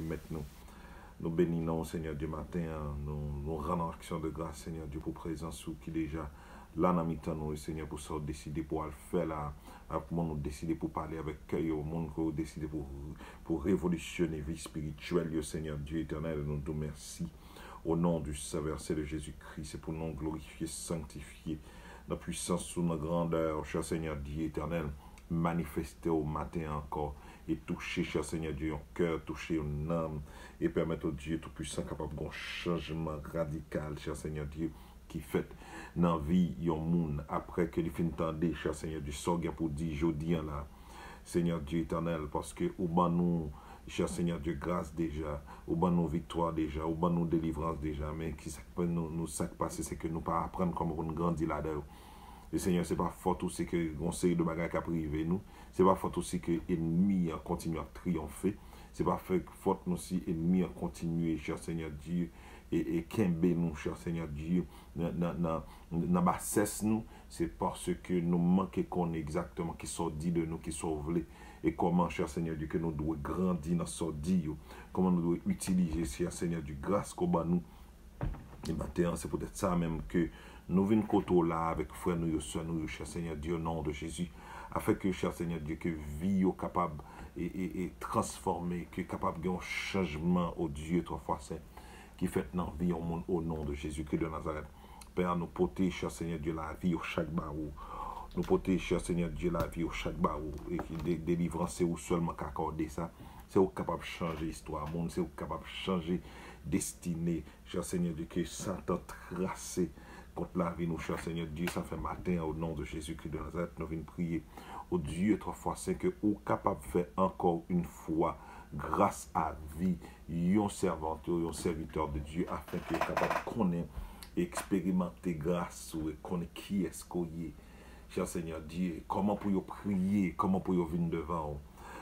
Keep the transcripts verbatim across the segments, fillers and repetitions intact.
Mèt nou. Nou beni non w, Senyè Dye, maten an. Nou, nou rann aksyon de gras, Senyè Dye, pou prezans ou ki deja la nan mitan nou, e Senyè, pou sa w deside pou al fè la, ak moun ou deside pou pale avèk kè yo, moun ke w deside pou, pou revolisyone vi espirityèl yo, Senyè Dye Etènèl, nou di w mèsi. Au nom du Saint versé de Jésus-Christ, se pou non glorifye, sanktifye nan pwisans ou, nan grandè w, chè Senyè Dye Etènèl, manifeste w maten an ankò e touche, chè Senyè Dye, yon kè, touche yon nanm, e pèmèt, o Dye Toupwisan, kapab gon chanjman radikal, chè Senyè Dye, ki fèt nan vi yon moun apre ke li fin tande, chè Senyè Dye, sa w gen pou di jodi an la. Senyè Dye Etènèl, paske ou ban nou, chè Senyè Dye, gras deja, ou ban nou viktwa deja, ou ban nou delivrans deja, men ki sa k pa-, nou, nou, sa k pase, se ke nou pa aprann kòman pou n grandi ladan yo. E Senyè, se pa fòt ou si ke gon seri de bagay k ap rive nou, se pa fòt ou si ke enmi an kontinye ap triyonfe, se pa fè, fòt nou si enmi an kontinye, chè Senyè Dye, e, e kenbe nou, chè Senyè Dye, nan, nan, nan, nan basès nou, se paske nou manke konnen egzakteman kisa w di de nou, kisa w vle, e kòman, chè Senyè Dye, ke nou dwe grandi nan sa w di yo, kòman nou dwe itilize, chè Senyè Dye, gras ke w ban nou. E maten an, se poutèt sa menm ke nou vin kote w la avèk frè nou yo, sè nou yo, chè Senyè Dye, o non de Jezi, afin ke, chè Senyè Dye, ke vi yo kapab e, e, e transfòme, ke kapab gen yon chanjman, o Dye twa fwa sen, ki fèt nan vi yon moun, o non de Jezi Kris de Nazarèt. Pè a, nou pote, chè Senyè Dye, lavi yo chak ba ou. Nou pote, chè Senyè Dye, lavi yo chak ba ou. E ki de-, delivrans, se ou sèlman ka akòde sa. Se ou k kapab chanje istwa moun, se ou k kapab chanje destine, chè Senyè Dye, ke Satan trase kont lavi nou, chè Senyè Dye. Sa fè maten an, o non de Jezi Kris de Nazarèt, nou vin priye, o Dye twa fwa sen, ke ou kapab fè ankò yon fwa, gras a vi yon sèvant ou yon sèvitè de Dye, afin ke yo kapab konnen, eksperimante gras ou e konnen kiyès ke w ye. Chè Senyè Dye, kòman pou yo priye, kòman pou yo vin devan w.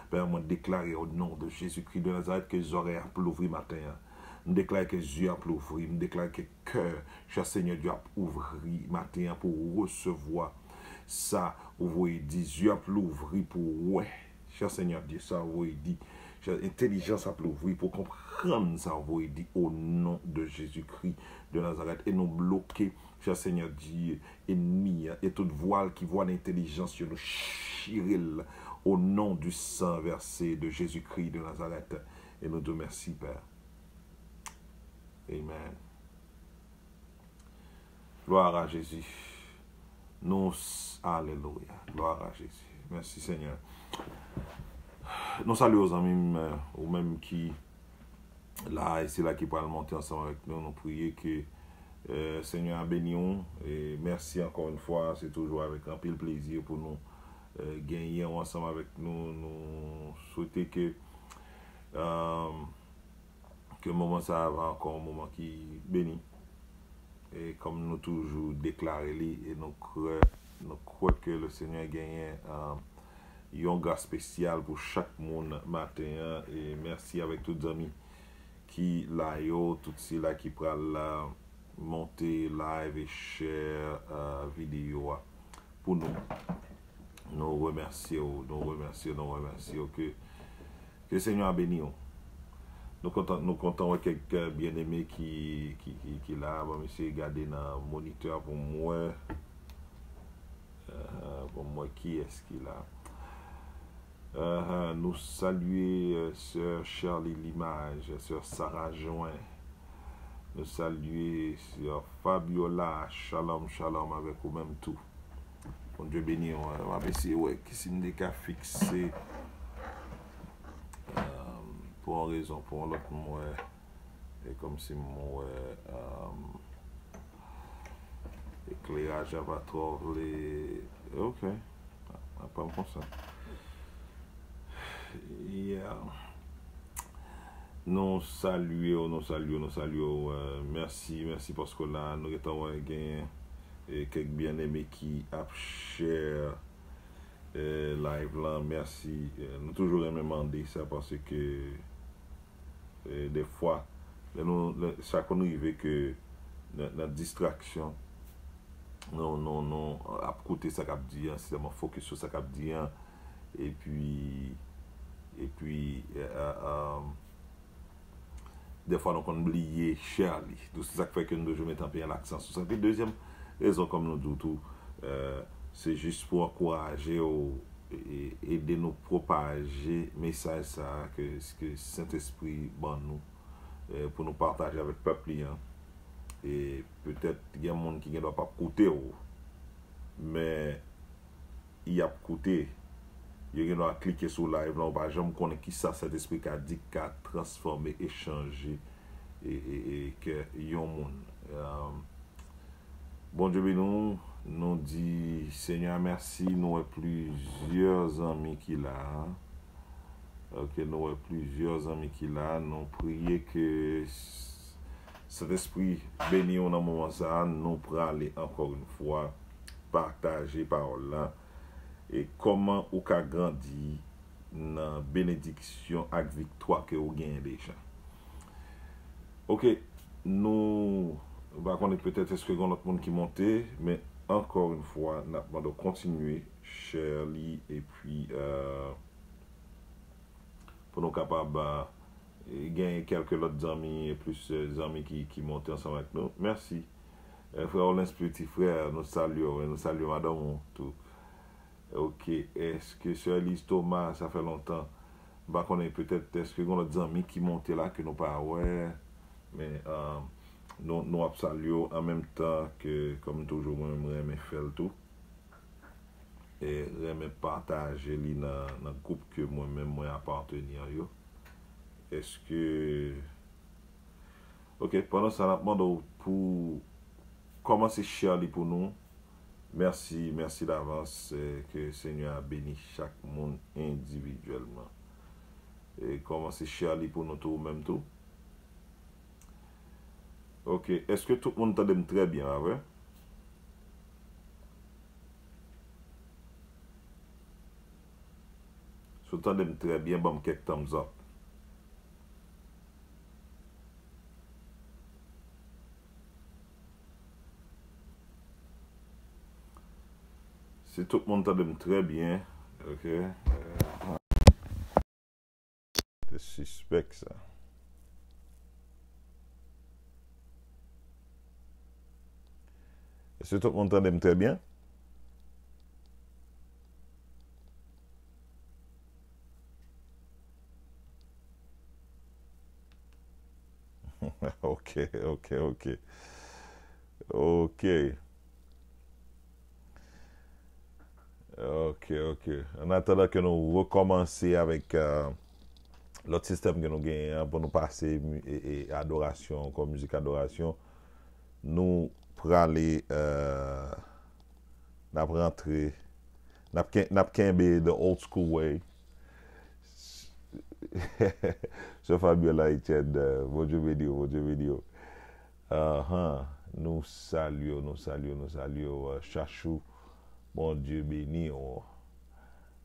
Pè, mwen deklare o non de Jezi Kris de Nazarèt ke zòrèy ap louvri maten an. M deklare ke zye ap louvri, m deklare ke kè, chè Senyè Dye, ap ouvri maten an pou resevwa sa ou voye di. Zye ap louvri pou wè, chè Senyè Dye, sa ou voye di. Chè, entèlijans ap louvri pou konprann sa ou voye di, o non de Jezi Kris de Nazarèt. E nou bloke, chè Senyè Dye, enmi an e tout vwal ki vwale entèlijans yo, nou chire l o non du sang versé de Jésus-Christ de Nazareth. E nou di w mèsi, Pè. Amen. Glwa a Jezi. Nou s-, alelouya. Glwa a Jezi. Mèsi, Senyè. Nou salye w, zanmi m, ou menm ki la, e sila ki pral monte ansanm avèk nou, nou priye ke, eh, Senyè a beni w. E mèsi ankò yon fwa, se toujou avèk anpil plezi pou nou, eh, genyen w ansanm avèk nou. Nou swete ke, eh, ke moman sa a va ankò yon moman ki beni. E kòm nou toujou deklare li, e nou kwè, nou kwè ke le Senyè genyen, eh, yon gras espesyal pou chak moun maten an. E mèsi avèk tout zanmi ki la yo, tout sila ki pral la, monte live e share, eh, videyo a pou nou. Nou remèsye w, nou remèsye w, nou remèsye w. Ke, ke Senyè a beni w. Nou kontan, nou kontan wè kèk, eh, byeneme ki, ki, ki, ki la. Bon, mesye, gade nan monitè pou m wè. Eh, pou m wè kiyès ki la. Eh, nou salye, eh, sè Charlie Limage, sè Sarah Join. Nou salye sè Fabiola. Shalom, shalom avèk ou menm tou. Bondye beni w. M ap eseye wè ki si m te ka fikse, eh, pou yon rezon, pou yon lòt, m wè. E kòmsi m wè, eh, ekleraj la pa twò vle. Ok. Apa m konsa. Yeah. Nou salye w, nou salye w, nou salye w. Eh, mèsi, mèsi paske w la. Nou gentan wè gen, eh, kèk byeneme ki ap share, eh, live lan. Mèsi. Eh, nou toujou renmen mande sa paske, eh, defwa, lè nou, lè, sa konn rive ke nan, nan distraksyon, nou, nou, nou ap koute sa k ap di an, sèlman fokis sou sa k ap di an, epi, epi, eh, eh, eh, Dèfwa nou konn bliye share li. Donk, se sa k fè ke nou toujou mete anpil aksan sou sa. Epi, dezyèm rezon, kòm nou di w tou, eh, se jis pou ankouraje w, e, e ede nou pwopaje mesaj sa a ke, ke Sentespri ban nou, eh, pou nou pataje avèk pèp li an. E petèt, gen moun ki gen dwa p ap koute w, men y ap koute, yo gen dwa klike sou live lan, ou pa janm konnen kisa Sentespri ka di, k ka transfòme e chanje e, e, e kè yon moun. Um, Bondye beni w, nou di Senyè a mèsi, nou wè plizyè zanmi ki la. Ok, nou wè plizyè zanmi ki la, nou priye ke Sentespri beni w nan moman sa a, nou prale ankò yon fwa pataje pawòl la. E kòman ou ka grandi nan benediksyon ak viktwa ke ou genyen deja. Ok, nou, m pa konnen petèt èske gen lòt moun ki monte, men ankò yon fwa, n ap mande w kontinye share li, epi, eh, pou nou kapab, eh, gen kèlke lòt zanmi, e plis, eh, zanmi ki, ki monte ansanm avèk nou. Mèsi. Eh, frè Orlens, piti frè, nou salye w, e nou salye madanm ou tou. Ok, èske sè Elise Thomas, sa fè lontan. M pa konnen, petèt, èske gen lòt zanmi ki monte la ke nou pa wè? Men, eh, nou, nou ap salye w an menm tan ke, kòm toujou, mwen, mwen renmen fè l tou. E renmen pataje li nan, nan gwoup ke mwen menm mwen apateni an yo. Èske, ok, pandan sa, n ap mande w pou kòmanse share li pou nou. Mèsi, mèsi davans, eh, ke Senyè a beni chak moun endividyèlman. E kòmanse share li pou nou tou, ou menm tou. Ok, èske tout moun tande m trè byen, pa vre? Si w tande m trè byen, ban m kèk thumbs up. Si tout moun tande m trè byen, ok. Eh, te sispèk sa. Èske tout moun tande m trè byen? Ok, ok, ok. Ok. Ok, ok. An atandan ke nou rekòmanse avèk, eh, lòt sistèm ke nou genyen an pou nou pase mi-, e, e adorasyon, ankò mizik adorasyon, nou prale, eh, n ap rantre, n ap ken-, n ap kenbe the old school way. Sè Fabiola Etienne, eh, Bondye beni w, Bondye beni w. Ahan, nou salye w, nou salye w, nou salye w, eh, Chachou. Bondye beni w.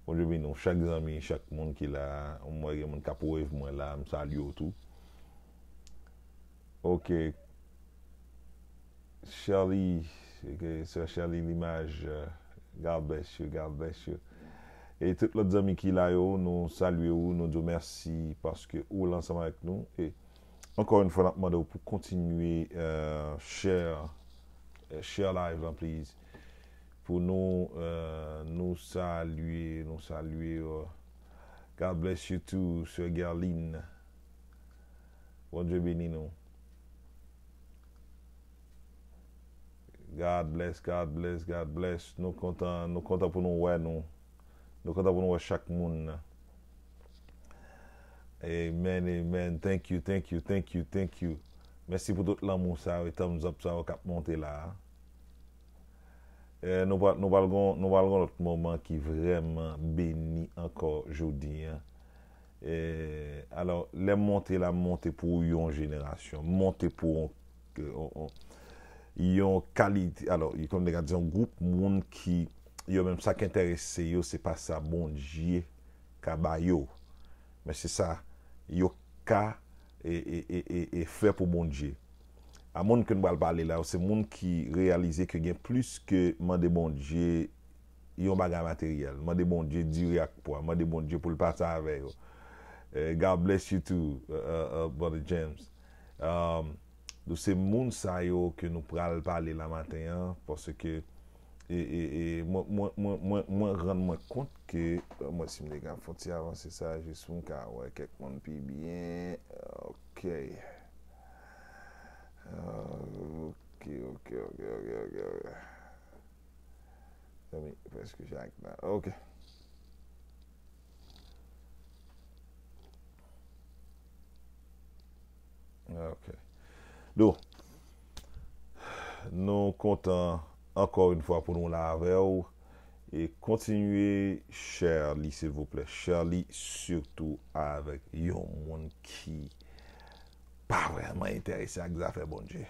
Bondye beni w. Chak zanmi, chak moun ki la, m wè gen moun k ap wave mwen la, m salye w tou. Ok. Shirley, ok, sè Shirley Limaj, eh, God bless you, God bless you. E tout lòt zanmi ki la yo, nou salye w, nou di w mèsi paske ou la ansanm avèk nou. E Ankò yon fwa, n ap mande w pou kontinye, eh, share, eh, share live lan, please. Pou nou, eh, nou salye, nou salye, eh, God bless you too, Sè Gerline. Bondye beni nou. God bless, God bless, God bless. Nou kontan, nou kontan pou nou wè nou. Nou kontan pou nou wè chak moun nan. Amen, amen. Thank you, thank you, thank you, thank you. Mèsi pou tout lanmou sa yo, e thumbs up sa yo k ap monte la a. Eh, nou pral, nou pral gon, nou pral gon lòt moman ki vrèman beni ankò jodi an. Eh, alò, lè m monte la, m monte pou yon jenerasyon, m monte pou yon, yon, yon, yon kalite, alò, kòm nèg la di, yon gwoup moun ki, yo menm, sa k enterese yo, se pa sa Bondye ka ba yo, men se sa yo ka e, e, e, e, e fè pou Bondye. A moun ke n pral pale la yo, se moun ki reyalize ke gen plis ke mande Bondye yon bagay materyèl. Mande Bondye diri ak pwa. Mande Bondye pou l pase avè yo. Eh, God bless you too, uh, uh, uh, Brother James. Um, donk se moun sa yo ke nou pral pale la maten an, paske e, e, e, mwen, mwen, mwen, mwen, mwen rann mwen kont ke, mwen si m te ka fè yon ti avanse sa, jis pou m ka wè kèk moun pi byen. Ok. Ok, ok, ok, ok, ok, ok. Zanmi, prèske chak la. Ok. Ok. Donk, nou kontan ankò yon fwa pou nou la avè w. E kontinye share li, silvouplè. Share li sitou avèk yon moun ki pa vrèman enterese ak zafè Bondye.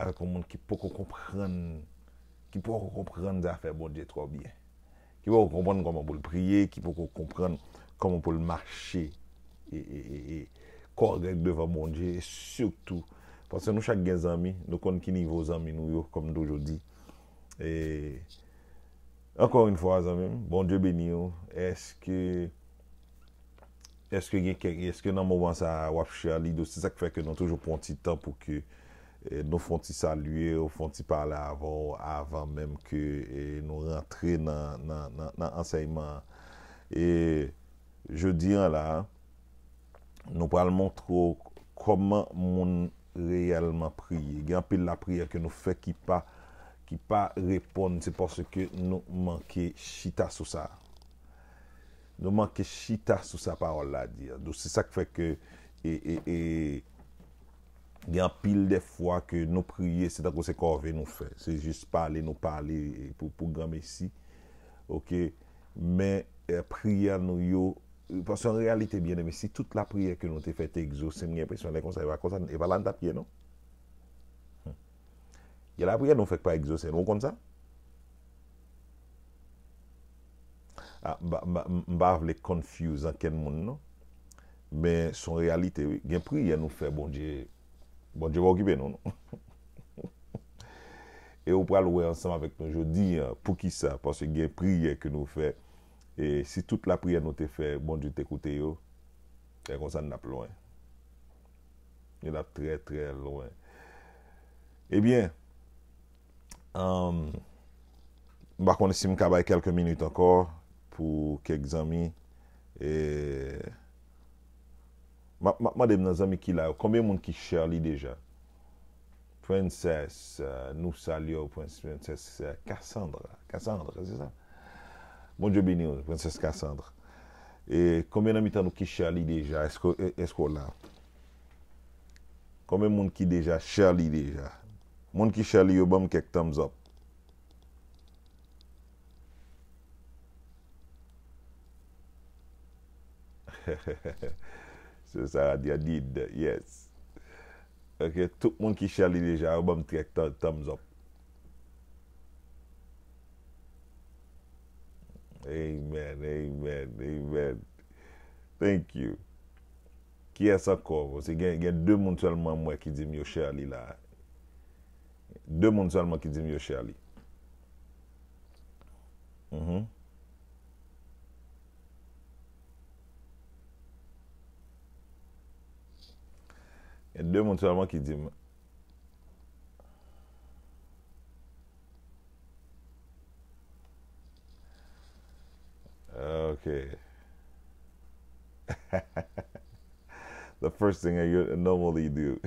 Avèk yon moun ki poko konprann, ki poko konprann zafè Bondye twò byen. Ki poko konprann kòman pou l priye, ki poko konprann kòman pou l mache e, e, e, e, kòrèk devan Bondye, e sitou, paske nou chak gen zanmi, nou konn ki nivo zanmi nou yo, kòm m toujou di. E, ankò yon fwa, zanmi m, Bondye beni w. Èske, èske gen kèk, èske nan moman sa a w ap share li, donk se sa k fè ke nou toujou pran ti tan pou ke, eh, nou fè yon ti salye, ou fè yon ti pale avè w avan menm ke, eh, nou rantre nan, nan, nan, nan ansèyman an. E jodi an la, nou pral montre w kòman moun reyèlman priye. Gen anpil lapriyè ke nou fè ki pa, ki pa reponn, se paske nou manke chita sou sa. Nou manke chita sou sa pawòl la di an. Donk, se sa k fè ke, e, e, e, gen anpil de fwa ke nou priye, se tankou se kòve nou fè. Se jis pale nou pale, e, pou, pou granmesi. Ok? Men, e, priyè nou yo, paske an reyalite, byeneme, si tout lapriyè ke nou te fè te egzose, m gen enpresyon lè konsa, e pa konsa, e pa la n t ap ye, non? Hmm. Gen lapriyè nou fè k pa egzose, nou konn sa? Ah, m pa, m pa, m pa vle confuse ankenn moun, non. Men se yon reyalite, wi. Gen priyè nou fè, Bondye, Bondye pa okipe nou, non. E ou pral wè ansanm avèk nou jodi an, poukisa? Paske gen priyè ke nou fè, e si tout lapriyè nou te fè, Bondye te koute yo, e konsa n ap lwen. N ap trè, trè lwen. Ebyen, um, m pa konnen si m ka bay kèlke minit ankò pou kèk zanmi. E, m ap, m ap mande m nan zanmi ki la yo, konbyen moun ki share li deja? Princess, euh, nou salye w, Prince, Princess, euh, Cassandra. Cassandra, se sa? Bondye beni w, Princess Cassandra. E konbyen nan mitan nou ki share li deja? Èske, e, èske w la? Konbyen moun ki deja share li deja? Moun ki share li yo, ban m kèk thumbs up. Se sa, I did, yes. Ok, tout moun ki share li deja, yo ban m trè thumbs up. Amen, amen, amen. Thank you. Kiyès ankò? Paske gen, gen de moun sèlman m wè ki di m yo share li la. De moun sèlman ki di m yo share li. Mhm. Gen de moun sèlman ki di m. Ok. The first thing I u- normally do.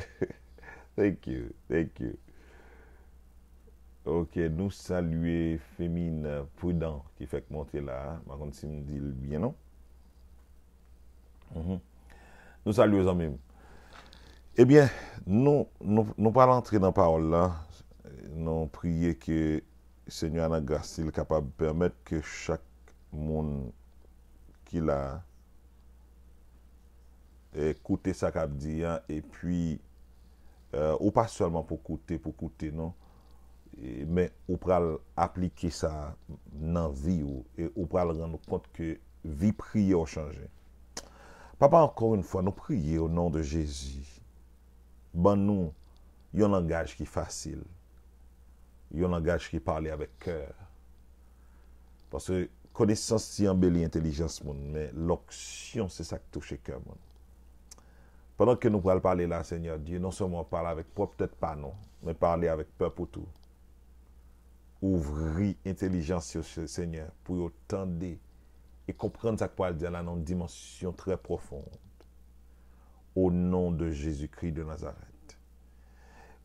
Thank you, thank you. Ok, nou salye Femina Prudent ki fèk monte la. M pa konn si m di l byen, non. Mhm. Nou salye w, zanmi m. Ebyen, nou, nou, nou pral antre nan pawòl la. Nou priye ke Senyè a nan gras li kapab pèmèt ke chak moun ki la a, e, koute sa k ap di an, epi, e, ou pa sèlman pou koute, pou koute, non. E, men ou pral aplike sa nan vi w, e ou pral rann ou kont ke vi priyè w chanje. Papa, ankò yon fwa, nou priye o non de Jezi. Ban nou yon langaj ki fasil, yon langaj ki pale avèk kè. Paske konesans ti anbeli entèlijans moun, men lonksyon se sa k touche kè moun. Pandan ke nou pral pale la, Senyè Dye, non sèlman pale avèk pwòp tèt pa nou, men pale avèk pèp ou tou. Ouvri entèlijans yo, Se-, Senyè, pou yo tande e konprann sa k pral di a la nan yon dimansyon trè pwofon. O non de Jezikri de Nazarèt.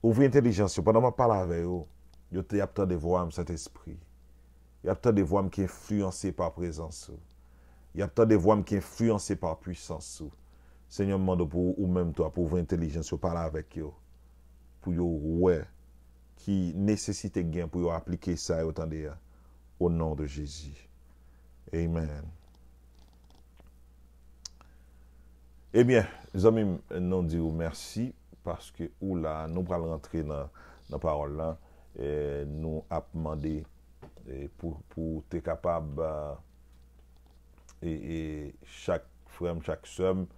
Ouvri entèlijans yo. Pandan m ap pale avè yo, yo te, y ap tande vwa m, Sentespri. Y ap tande vwa m ki enfliyanse pa prezans ou. Y ap tande vwa m ki enfliyanse pa pwisans ou. Senyè, m mande w pou ou menm tou ap ouvri entèlijans yo, pale avèk yo. Pou yo wè ki nesesite gen pou yo aplike sa yo tande a. O non de Jezi. Amen. Ebyen, zanmi m, nou di w mèsi paske ou la, nou pral rantre nan, nan pawòl la. E nou ap mande, e pou, pou te kapab, e, e, e chak frè m, chak sè m,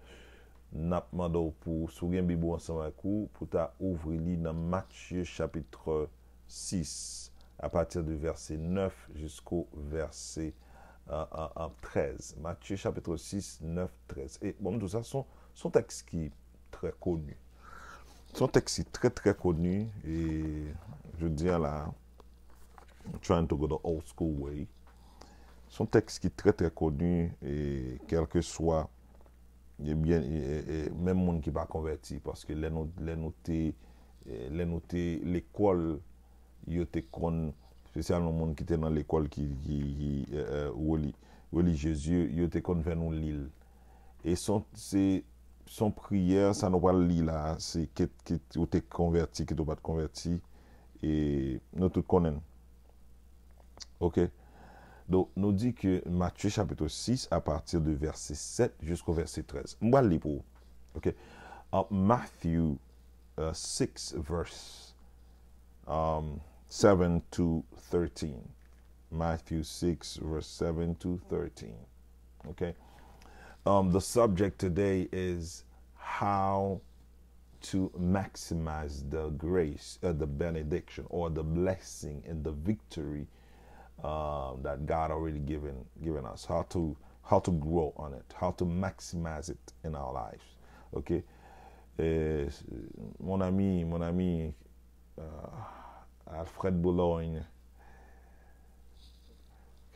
n ap mande w pou, si w gen Bib ou ansanm ak ou, pou ta ouvri li nan Matye chapit sis, à partir du verset neuf jusqu'au verset, euh, euh, euh, treize. Matye chapit sis, nèf, trèz. E bon, m di w sa, se yon, se yon tèks ki trè koni. Se yon tèks ki trè, trè koni. E jodi a la, trying to go the old school way. Se yon tèks ki trè, trè koni, e kèlkeswa, ebyen, e, e, e, menm moun ki pa konvèti, paske lè nou, lè nou te, e, lè nou te lekòl, yo te konn, espesyalman moun ki te nan lekòl ki, ki, ki, e, e, reli-, relijyez, yo, yo te konn fè nou li l. E se yon, se, se yon priyè, sa nou pral li la, se ke, ke ou te konvèti, ke ou pa t konvèti, e nou tout konnen l. Ok? Donk, nou di ke Matye chapit sis, à partir de verset sept jusqu'au verset treize. M pral li pou ou. Ok? Uh, Matthew, uh, six, verse, um, seven to thirteen. Matthew six, verse seven to thirteen. Okay? Um, the subject today is how to maximize the grace, uh, the benediction, or the blessing and the victory, uh, that God already given, given us. How to, how to grow on it, how to maximize it in our lives. Ok? E, mon ami, mon ami, uh, Alfred Boulogne,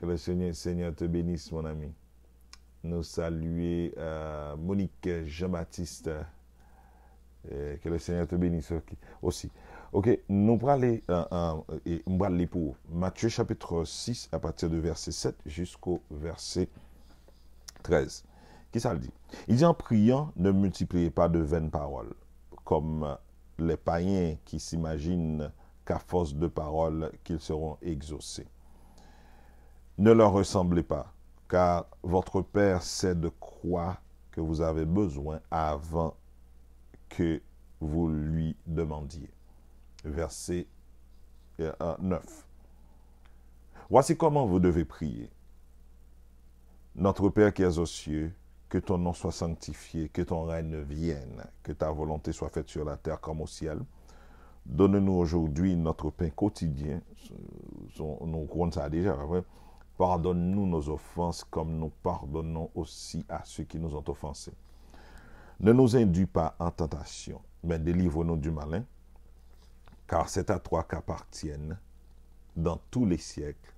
que le Seigneur, Seigneur te bénisse, mon ami. Nou salye, euh, Monique Jean-Baptiste. Euh, que le Seigneur te bénisse, ok, aussi. Ok, nou prale, euh, euh, e m pral li pou ou. Matthieu chapitre six, à partir de verset sept jusqu'au verset treize. Kisa l di? Il dit, en priant, ne multipliez pas de vaines paroles, comme les païens qui s'imaginent qu'à force de paroles, qu'ils seront exaucés. Ne leur ressemblez pas, car votre Père sait de quoi que vous avez besoin avant que vous lui demandiez. Verset, euh, neuf. Voici comment vous devez prier. Notre Père qui es aux cieux, que ton nom soit sanctifié, que ton règne vienne, que ta volonté soit faite sur la terre comme au ciel. Donne-nous aujourd'hui notre pain quotidien. Nou konn sa deja, pa vre? Pardonne-nous nos offenses comme nous pardonnons aussi à ceux qui nous ont offensés. Ne nous induis pas en tentation, mais délivre-nous du malin, car c'est à toi qu'appartiennent dans tous les siècles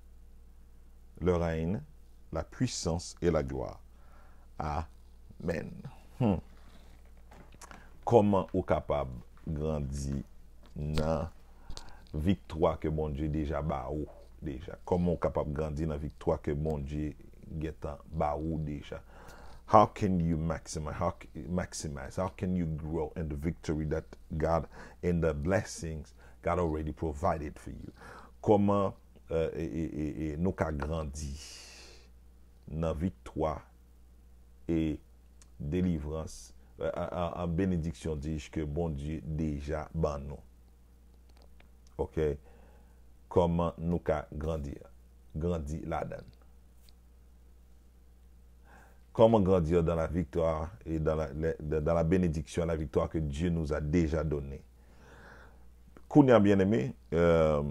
le règne, la puissance et la gloire. Amen. Hmm. Kòman ou kapab grandi nan viktwa ke Bondye deja ba ou deja? Kòman ou kapab grandi nan viktwa ke Bondye gentan ba ou deja? How can you maximize? How, maximize? How can you grow in the victory that God, in the blessings God already provided for you? Kòman, euh, e, e, e, e, nou ka grandi nan viktwa e delivrans, euh, an, an, an benediksyon, dis, ke Bondye deja ban nou? Ok? Kòman nou ka grandi? Grandi ladan l. Comment grandir dans la victoire et dans la, le, dans la bénédiction et la victoire que Dieu nous a déjà donnée? Kounye a, byeneme, euh,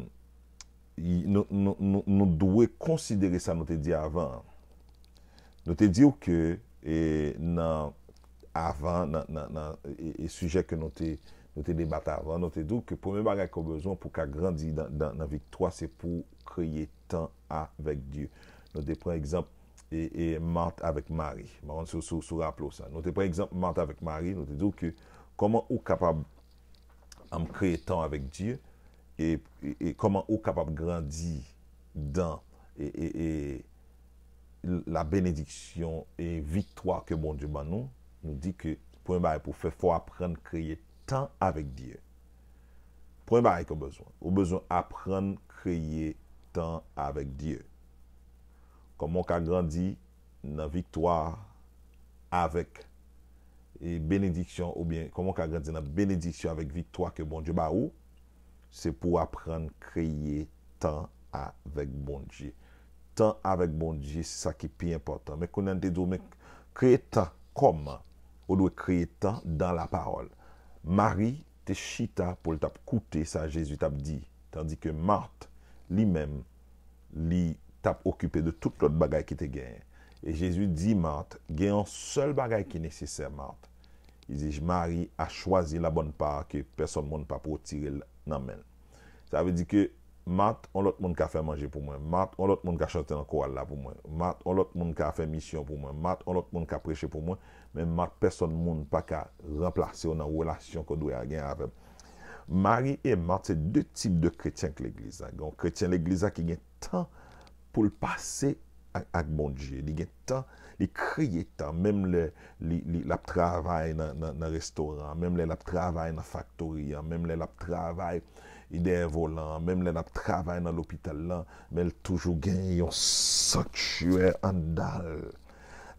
nou, nou, nou, nou dwe konsidere sa nou te di avan an. Nou te di w ke, e, nan avan, nan, nan, nan e, e sijè ke nou te, nou te debat avan, nou te di w ke premye bagay ke w bezwen pou w ka grandi nan, nan, nan viktwa, se pou w kreye tan avèk Dye. Nou te pran egzanp e, e Mat avèk Mari. M pa konn si w, si w, si w raple w sa. Nou te pran egzanp Mat avèk Mari, nou te di w ke kòman ou kapab, um, kreye tan avèk Dye e, e, e kòman ou kapab grandi dan e, e, e la benediksyon e viktwa ke Bondye ban nou. Nou di ke premye bagay pou w fè, fò w aprann kreye tan avèk Dye. Premye bagay ke w bezwen, ou bezwen aprann kreye tan avèk Dye. Kòman w ka grandi nan viktwa avèk e benediksyon, oubyen kòman w ka grandi nan benediksyon avèk viktwa ke Bondye ba ou, se pou w aprann kreye tan avèk Bondye. Tan avèk Bondye, se sa ki pi enpòtan. Men kounye a n te di w, men kreye tan kòman? Ou dwe kreye tan dans la parole. Mari te chita pou l t ap koute sa Jezi t ap di, tandike Mat, li menm, li t ap okipe de tout lòt bagay ki te genyen. E Jezi di Mat, gen yon sèl bagay ki nesesè, Mat. Li di, Marie a choisi la bonne part que personne moun p ap retire l nan men l. Sa vle di ke Mat, yon lòt moun ka fè manje pou mwen. Mat, yon lòt moun ka chante nan koral la pou mwen. Mat, yon lòt moun ka fè misyon pou mwen. Mat, yon lòt moun ka preche pou mwen. Men Mat, pèsonn moun pa ka ranplase w nan relasyon ke w dwe gen avè m. Mari e Mat se de tip de kretyen k legliz la. Gen yon kretyen legliz la ki gen tan pou l pase ak, ak Bondye. Li gen tan, li kreye tan, menm lè li, li, l ap travay nan, nan, nan restoran an, menm lè l ap travay nan faktori an, menm lè l ap travay dèyè volan an, menm lè l ap travay nan lopital lan, men l toujou gen yon sanktyè anndan l.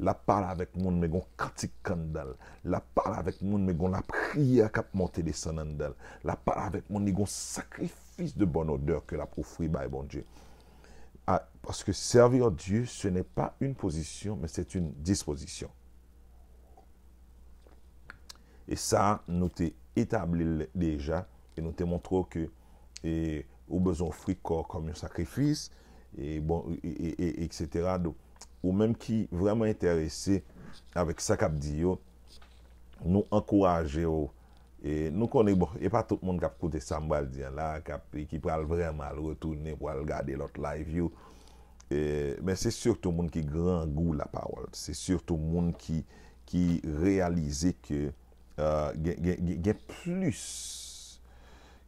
L ap pale avèk moun, men gon kantik k anndan l. L ap pale avèk moun, men gon lapriyè k ap monte desann anndan l. L ap pale avèk moun, li gon sakrifis de bonne odeur ke l ap ofri bay Bondye. Ah, parce que servir Dieu, ce n'est pas une position, mais c'est une disposition. E sa, nou te etabli l deja, e nou te montre w ke, e, ou bezwen ofri kò w kòm yon sakrifis, e, bon, e, e, e, etsetera. Donk, ou menm ki vrèman enterese avèk sa k ap di yo, nou ankouraje w. E nou konnen, bon, e pa tout moun k ap koute sa m pral di an la, k ap, ki pral vrèman al retounen pou al gade lòt live yo. E, men se sitou moun ki grangou lapawòl. Se sitou moun ki, ki reyalize ke, euh, gen, gen, gen, gen plis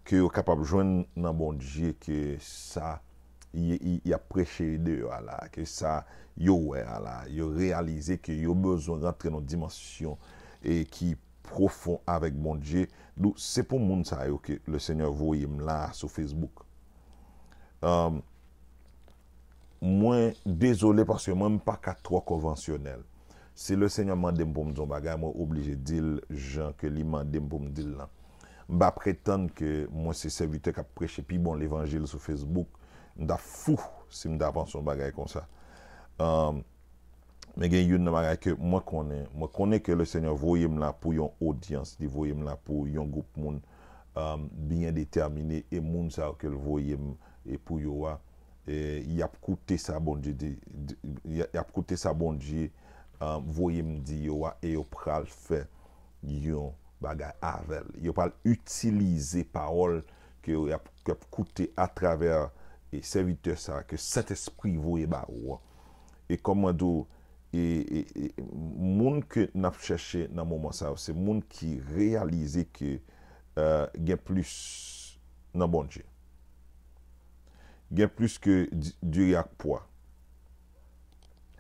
ke yo kapab jwenn nan Bondye ke sa y, y, y ap preche deyò a la, ke sa yo wè a la. Yo reyalize ke yo bezwen rantre nan dimansyon e ki pwofon avèk Bondye. Donk, se pou moun sa yo ke le Senyè voye m la sou Facebook. Um, mwen dezole paske mwen, m pa ka twò konvansyonèl. Si le Senyè mande m pou m di yon bagay, mwen oblije di l jan ke li mande m pou m di l lan. M pa pretann ke mwen se sèvitè k ap preche pi bon levanjil sou Facebook. M ta fou si m ta panse yon bagay konsa. Um, men gen youn nan bagay ke mwen konnen. Mwen konnen ke le Senyè voye m la pou yon odyans, li voye m la pou yon gwoup moun, um, byen detèmine, e moun sa yo ke l voye m e pou yo a, e, y ap koute sa Bondye di, di, y, y ap koute sa Bondye, um, voye m di yo a, e yo pral fè yon bagay avè l. Yo pral itilize pawòl ke yo ap, k ap koute atravè, e, sèvitè sa a ke Sentespri voye ba ou an. E kòm mwen di w, e, e, e, moun ke n ap chèche nan moman sa yo, se moun ki reyalize ke, euh, gen plis nan Bondye. Gen plis ke di, diri ak pwa.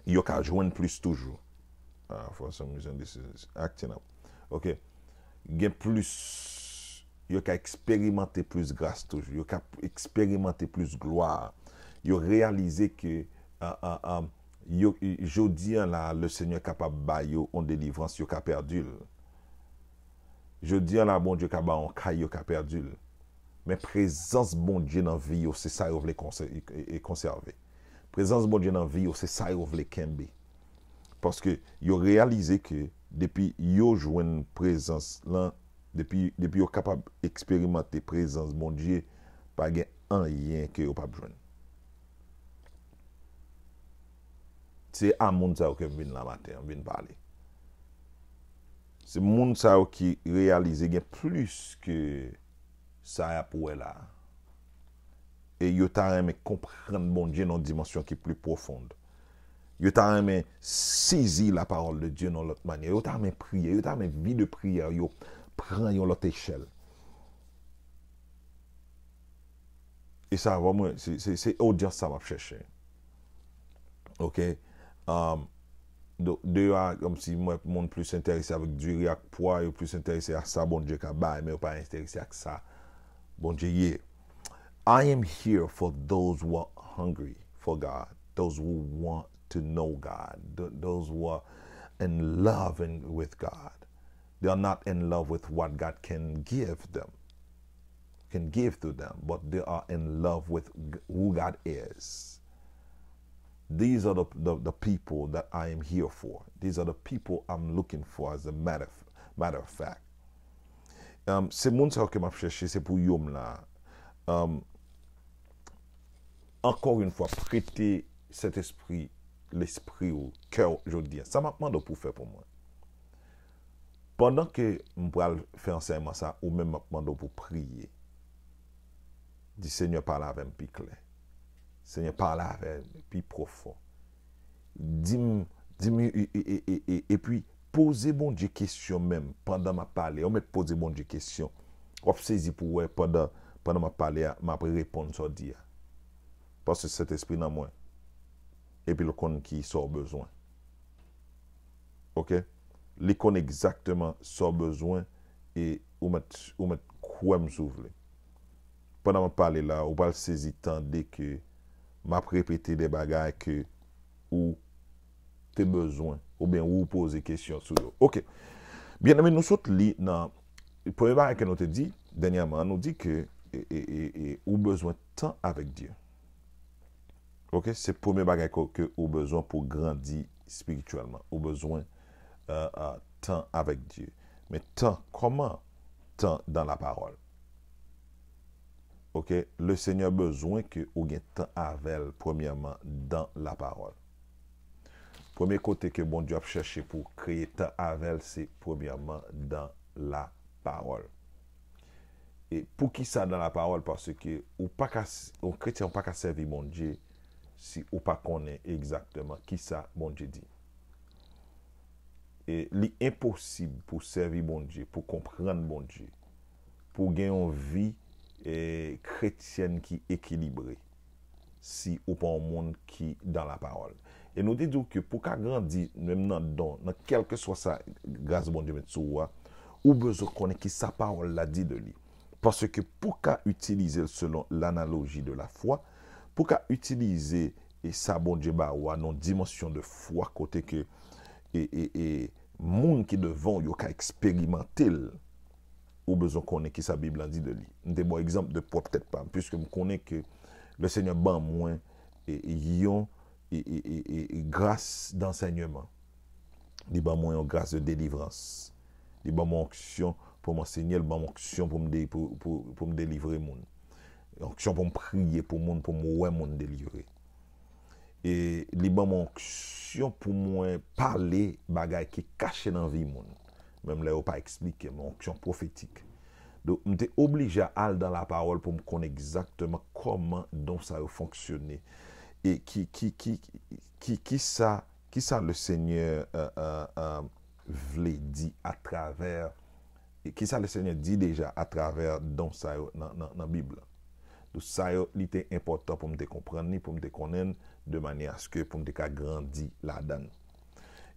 Yo ka jwenn plis toujou. Ah, for some reason, this is acting up. Ok. Gen plis, yo ka eksperimante plis gras toujou. Yo ka eksperimante plis glwa. Yo reyalize ke, ah, ah, ah, yo, jodi an la, le Senyè kapab ba yo yon delivrans, yo ka pèdi l. Jodi an la, Bondye ka ba yon kay, yo ka pèdi l. Men prezans Bondye nan vi yo, se sa yo vle konsè-, e, e, konsève. Prezans Bondye nan vi yo, se sa yo vle kenbe. Paske yo reyalize ke depi yo jwenn prezans lan, depi, depi yo kapab eksperimante prezans Bondye, pa gen anyen ke yo p ap jwenn. Se a moun sa yo ke m vin la maten an, m vin pale. Se moun sa yo ki reyalize gen plis ke sa y ap wè la. E yo ta renmen konprann Bondye nan yon dimansyon ki pli pwofond. Yo ta renmen sezi la parole de Dieu nan lòt manyè. Yo ta renmen priye. Yo ta renmen vi de priyè yo pran yon lòt echèl. E sa, vrèman, se, se, se odyans sa m ap chèche. Ok? Um, do, de a, kòmsi mwen, moun plis enterese avèk diri ak pwa, yo plis enterese ak sa Bondye ka bay, men yo pa enterese ak sa Bondye ye. I am here for those who are hungry for God, those who want to know God, th- those who are in love and with God. They are not in love with what God can give them, can give to them, but they are in love with g- who God is. These are the, the, the people that I am here for. These are the people I'm looking for, as a matter of, matter of fact. Um, se moun sa yo ke m ap chèche, se pou yo m la. Um, ankò yon fwa, prete Sentespri, lespri w, kè w jodi a. Sa m ap mande w pou w fè pou mwen. Pandan ke m pral fè ansèyman sa, ou menm m ap mande w pou w priye. Di, Senyè, pale avè m pi klè. Senyè, pale avè m pi pwofon. Di m, di m, e, e, e, e, e, epi poze Bondye kesyon menm pandan m ap pale. Ou mèt poze Bondye kesyon. W ap sezi pou w wè pandan, pandan m ap pale a, m ap reponn sa w di a. Paske Sentespri nan mwen. Epi l konn ki sa w bezwen. Ok? Li konn egzakteman sa w bezwen e ou mèt, ou mèt kwè m si w vle. Pandan m ap pale la, ou pral sezi tande ke m ap repete de bagay ke ou te bezwen, oubyen ou poze kesyon sou yo. Ok. Byeneme, nou sot li nan premye bagay ke nou te di dènyèman, nou di ke e, e, e, e, ou bezwen tan avèk Dye. Ok, se premye bagay ke, ke ou bezwen pou grandi espirityèlman. Ou bezwen euh, euh, tan avèk Dye. Men tan, kòman? Tan dan lapawòl. Ok, le Senyè bezwen ke ou gen tan avè l premyèman dan lapawòl. Premye kote ke Bondye ap chèche pou kreye tan avè l, se premyèman dan lapawòl. E poukisa dan lapawòl? Paske ou pa ka, yon kretyen ou pa ka sèvi Bondye si ou pa konnen egzakteman kisa Bondye di. E li enposib pou sèvi Bondye, pou konprann Bondye, pou gen yon vi e, kretyèn ki ekilibre, si ou pa yon moun ki dan lapawòl. E nou te di w ke pou ka grandi, menm nan don, nan kèlkeswa sa gras Bondye met sou ou a, ou bezwen konnen kisa pawòl la di de li. Paske pou ka itilize l selon lanaloji de lafwa, pou ka itilize e sa Bondye ba ou a nan dimansyon de fwa kote ke e, e, e, moun ki devan w yo ka eksperimante l, ou bezwen konnen kisa Bib la di de li. M te ba w egzanp de pwòp tèt pa m, piske m konnen ke le Senyè ban mwen e, e, yon e, e, e, e, e gras dansèyman. Li ban mwen yon gras de delivrans. Li ban mwen onksyon pou m ansenye, li ban mwen onksyon pou m, de, pou, pou, pou m delivre moun. Onksyon pou m priye pou moun, pou m wè moun delivre. E li ban mwen onksyon pou mwen pale bagay ki kache nan vi moun. Menm lè yo pa eksplike m, onksyon pwofetik. Donk, m te oblije al dan lapawòl pou m konn egzakteman kòman don sa yo fonksyone. E ki, ki, ki, ki, ki sa, ki sa le Senyè euh, euh, euh, vle di atravè, e ki sa le Senyè di deja atravè don sa yo nan, nan, nan Bib la. Donk, sa yo, li te enpòtan pou m te konprann li, pou m te konnen l, de manyè aske pou m te ka grandi ladan l.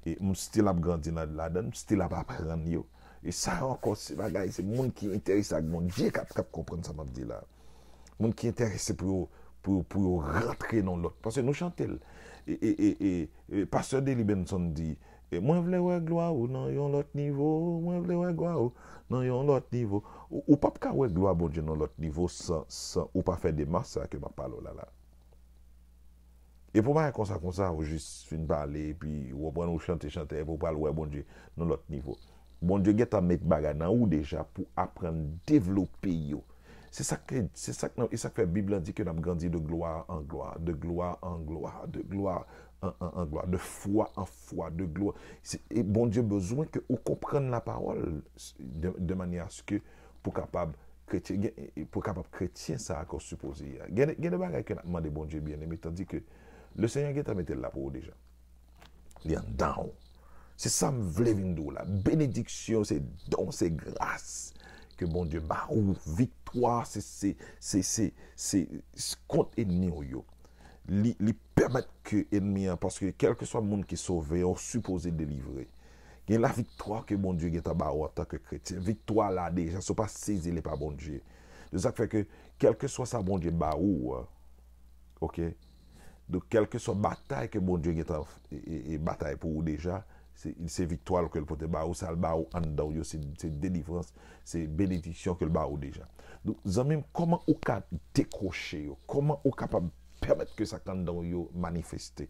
E m still ap grandi nan, ladan l, m still ap aprann yo. E sa yo ankò, se bagay, se moun ki enterese ak Bondye k ap, k ap konprann sa m ap di la. Moun ki enterese pou yo, pou, pou yo rantre nan lòt. Paske nou chante l. E, e, e, e, e pastè Deli Benson di, e, mwen vle wè glwa ou nan yon lòt nivo, mwen vle wè glwa ou nan yon lòt nivo. Ou, ou p ap ka wè glwa Bondye nan lòt nivo san, san ou pa fè demach sa ke m ap pale w la la. E pou bagay konsa, konsa, ou jis fin pale, epi ou konprann ou chante, chante, epi ou pral wè Bondye nan lòt nivo. Bondye gentan met bagay nan ou deja pou aprann devlope yo. Se sa ke, se sa k nan, e sa k fè Bib la di ke n ap grandi de gloire en gloire, de gloire en gloire, de gloire an, an, an glwa, de fwa an fwa, de glwa. Se, e Bondye bezwen ke ou konprann lapawòl de, de manyè aske pou kapab kretyen, gen- pou kapab kretyen sa a ke w sipoze ye a. Gen, gen de bagay ke n ap mande Bondye, byeneme, tandi ke Lesenyè gentan mete l la pou ou deja. Li anndan w. Se sa m vle vin di w la. Benediksyon, se don, se gras ke Bondye ba ou. Viktwa, se, se, se, se, se, se kont enmi w yo. Li, li pèmèt ke enmi an, paske kèlkeswa moun ki sove, ou sipoze delivre. Gen laviktwa ke Bondye gentan ba ou antanke kretyen. Viktwa la deja, si w pa sezi, li pa Bondye. Se sa k fè ke, kèlkeswa sa Bondye ba ou, oke? Donk, kèlkeswa batay ke Bondye gentan e, e, e batay pou ou deja, se, se viktwa l ke l pote ba ou, sa l ba ou anndan w yo, se, se delivrans, se benediksyon ke l ba ou deja. Donk, zanmi m, kòman ou ka dekwoche yo? Kòman ou kapab pèmèt ke sa k anndan w yo manifeste?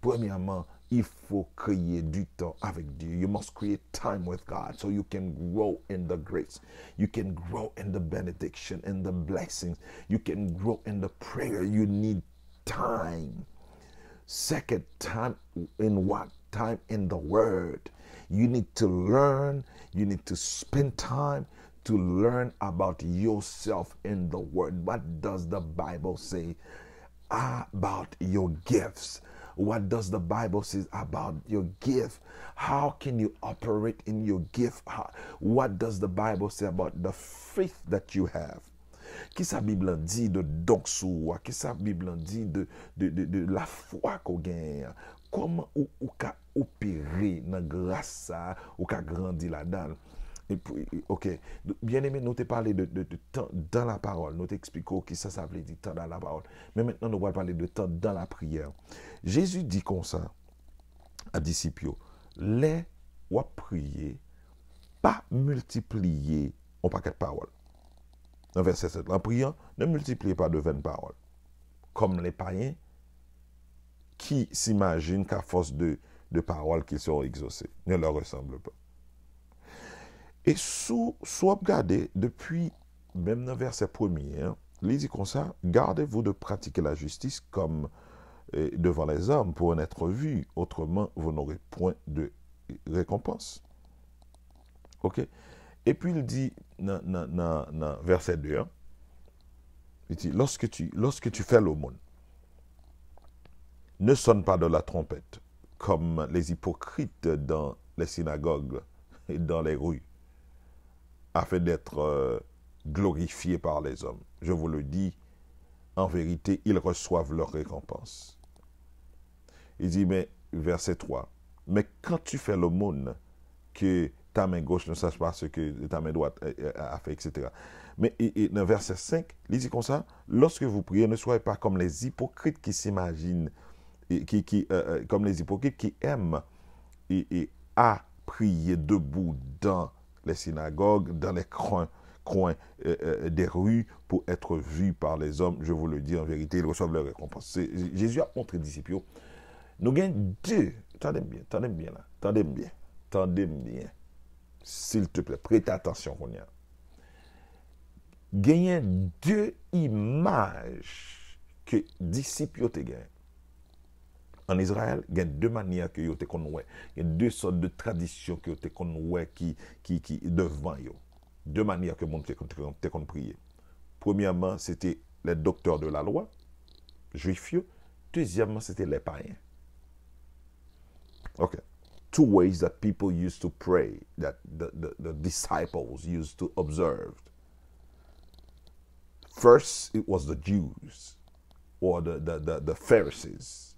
Premyèman, il faut créer du temps avec Dieu. You must create time with God so you can grow in the grace. You can grow in the benediction, in the blessings. You can grow in the prayer. You need time. Second, time in what? Time in the Word. You need to learn. You need to spend time to learn about yourself in the Word. What does the Bible say about your gifts? What does the Bible say about your gift? How can you operate in your gift? How, what does the Bible say about the faith that you have? Kisa Bib lan di de don sou ou a? Kisa Bib lan di de, de, de, de lafwa ke w genyen an? Kòman ou, ou ka opere nan gras sa a, ou ka grandi ladan l? Epi, oke. Donk, byeneme, nou te pale de, de, de tan dans la parole. Nou te eksplike w kisa sa vle di, tan dans la parole. Men mentnan, nou pral pale de tan dans la prière. Jezi di konsa a disip yo, lè w ap priye, pa miltipliye yon pakèt pawòl. Nan vèsè sèt la, en priant, ne multipliez pas de vaines paroles, comme les païens qui s'imaginent qu'à force de, de paroles qu'ils seront exaucés. Ne leur ressemble pas. E si w, si w ap gade, depi menm nan vèsè premye an, li di konsa, gardez-vous de pratiquer la justice comme, eh, devant les hommes pour en être vus, autrement vous n'aurez point de récompense. Oke? Epi l di nan, nan, nan, nan vèsè de an, li di, lorsque tu, lorsque tu fais l'aumône, ne sonne pas de la trompette, comme les hypocrites dans les synagogues et dans les rues, afin d'être, euh, glorifiés par les hommes. Je vous le dis, en vérité, ils reçoivent leur récompense. Li di, men, vèsè twa, mais quand tu fais l'aumône, que ta main gauche ne sache pas ce que ta main droite, euh, euh, a fait, et cetera. Men, e, e, nan vèsè senk, li di konsa, lorsque vous priez, ne soyez pas comme les hypocrites qui s'imaginent, et qui, qui, euh, euh, comme les hypocrites qui aiment et, et à prier debout dans les synagogues, dans les coins, coins, euh, euh, des rues pour être vus par les hommes. Je vous le dis en vérité, ils reçoivent leur récompense. Se, Jezi ap montre disip yo, nou gen de, tande m byen, tande m byen la, tande m byen, tande m byen. Silteplè, prete atansyon kounye a. Genyen de imaj ke disip yo te genyen. An Izrayèl, gen de manyè ke yo te konn wè. Gen de sòt de tradisyon ke yo te konn wè ki, ki, ki devan yo. De manyè ke moun te, te, te konn priye. Premyèman, se te les docteurs de la loi, jwif yo. Dezyèmman, se te les païens. Okay. Two ways that people used to pray, that the, the, the disciples used to observe. First, it was the Jews, or the, the, the, the Pharisees,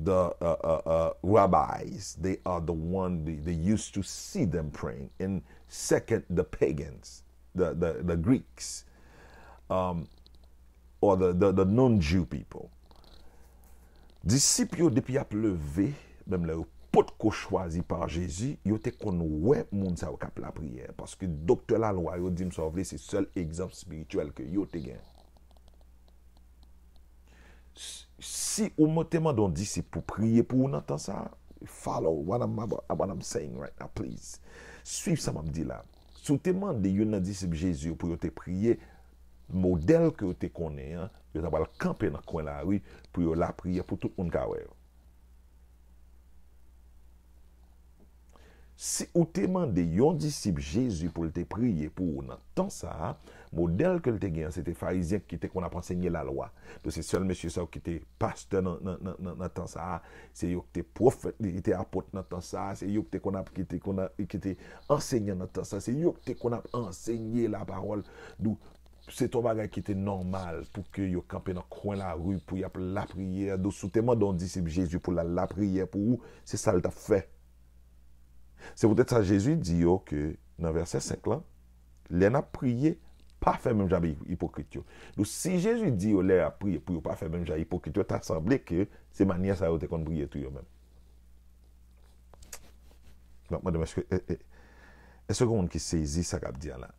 the uh, uh, uh, rabbis. They are the one, they, they used to see them praying. And second, the pagans, the, the, the Greeks, um, or the, the, the non-Jew people. Disip yo, depi y ap leve, menm lè yo potko chwazi pa Jezi, yo te konn wè moun sa yo k ap lapriyè. Paske doktè lalwa yo, di m sa w vle, se sèl egzanp espirityèl ke yo te gen. S-, si ou te mande yon disip pou priye pou ou nan tan sa a, follow what I'm, what I'm saying right now, please. Swiv sa m ap di la. Si w te mande youn nan disip Jezi yo pou yo te priye, modèl ke yo te konnen an, yo ta pral kanpe nan kwen lari pou yo lapriyè pou tout moun ka wè yo. Si ou te mande yon disip Jezi pou l te priye pou ou nan tan sa a, modèl ke l te gen an, se te Farizyen ki te konn ap ansenye lalwa. Donk, se sèl mesye sa yo ki te pastè nan, nan, nan, nan, nan tan sa a, se yo ki te pwofèt, ki te apot nan tan sa a, se yo ki te konn ap, ki te konn ap, ki te ansegnan nan tan sa a, se yo ki te konn ap ansenye lapawòl. Donk, se t yon bagay ki te nòmal pou ke yo kanpe nan kwen lari pou y ap lapriyè. Donk, si w te mande yon disip Jezi pou l al lapriyè pou ou, se sa l t ap fè. Se poutèt sa Jezi di yo ke nan vèsè senk lan, lè n ap priye, pa fè menm jan avèk ipokrit yo. Donk, si Jezi di yo lè y ap priye pou yo pa fè menm jan ipokrit yo, ta sanble ke se manyè sa yo te konn priye tou yo menm. M ap mande m, èske, e, e, èske gen moun ki sezi sa k ap di a la?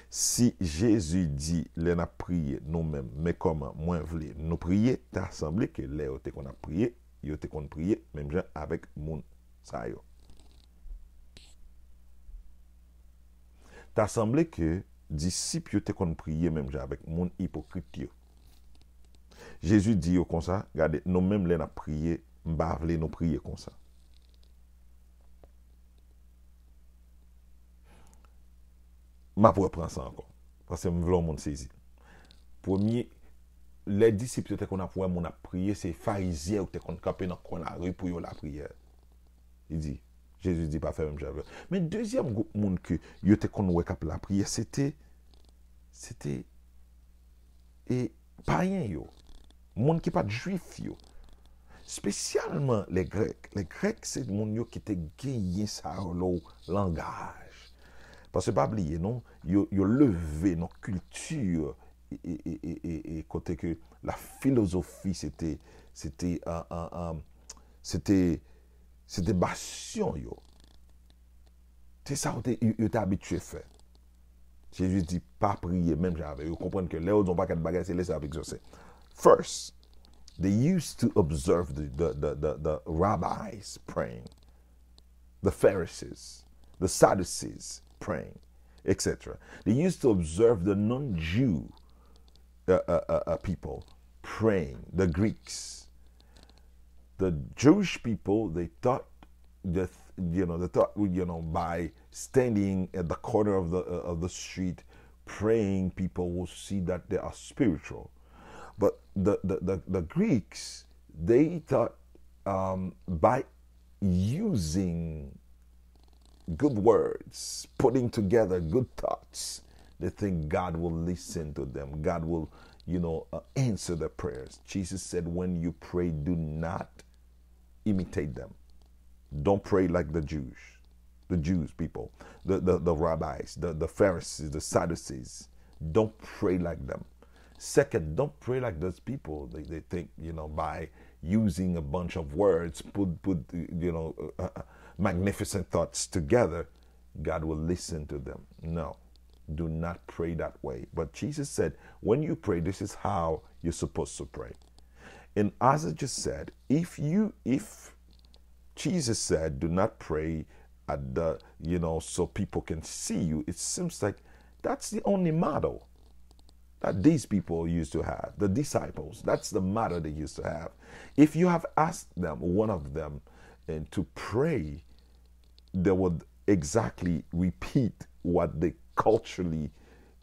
Si Jezi di, lè n ap priye, nou menm, men kòman mwen vle nou priye, ta sanble ke lè yo te konn ap priye, yo te konn priye menm jan avèk moun sa yo. Ta sanble ke disip yo te konn priye menm jan avèk moun ipokrit yo. Jezi di yo konsa, gade, nou menm lè n ap priye, m pa vle nou priye konsa. M ap repran sa ankò, paske m vle yon moun sezi. Premye, lè disip yo te konn ap wè moun ap priye, se Farizyen yo te konn kanpe nan kwen lari pou yo lapriyè. Li di, Jezi di, pa fè menm jan avè yo. Men dezyèm gwoup moun ke yo te konn wè k ap lapriyè, se te, se te, e, payen yo, moun ki pa t jwif yo. Espesyalman lè Grèk. Lè Grèk, se moun yo ki te genyen sa yo, langaj. Paske pa bliye, non, yo, yo leve nan kilti, e, e, e, e, e, e kote ke la filozofi, se te, se te, an, an, an, se te, se te basyon yo. Se sa yo te, yo, yo te abitye fè. Jezi di, pa priye menm jan avè yo. Yo konprann ke lè yo di yon pakèt bagay, se lè sa y ap egzòse. First, they used to observe the, the, the, the, the rabbis praying, the Pharisees, the Sadducees praying, et cetera. They used to observe the non-Jew uh, uh, uh, uh, people praying, the Greeks. The Jewish people, they thought that, you know, they thought, you know, by standing at the corner of the, uh, of the street praying, people will see that they are spiritual. But the, the, the, the Greeks, they thought, um, by using good words, putting together good thoughts, they think God will listen to them. God will, you know, uh, answer their prayers. Jesus said, when you pray, do not imitate them. Don't pray like the Jews, the Jews people, the, the, the rabbis, the, the Pharisees, the Sadducees. Don't pray like them. Second, don't pray like those people. They, they think, you know, by using a bunch of words, put, put, you know, uh, uh, magnificent thoughts together, God will listen to them. No, do not pray that way. But Jesus said, when you pray, this is how you're supposed to pray. And as I just said, if you, if Jesus said, do not pray at the, you know, so people can see you, it seems like that's the only model that these people used to have, the disciples. That's the model they used to have. If you have asked them, one of them, and to pray, they would exactly repeat what they culturally,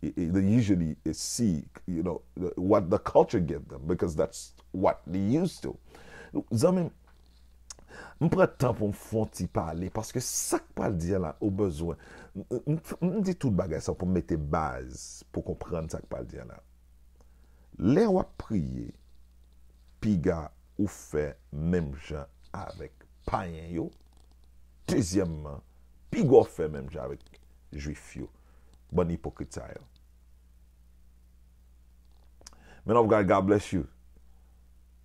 they usually see, you know, what the culture give them, because that's what they used to. Zanmi m, m pran tan pou m fè yon ti pale, paske sa k pral di a la, ou bezwen. M, m, m di tout bagay sa pou m mete baz pou konprann sa k pral di a la. Lè w ap priye, piga ou fè menm jan avèk payen yo. Dezyèmman, piga w fè menm jan avèk jwif yo. Bann ipokrit sa yo. Man of God, God bless you.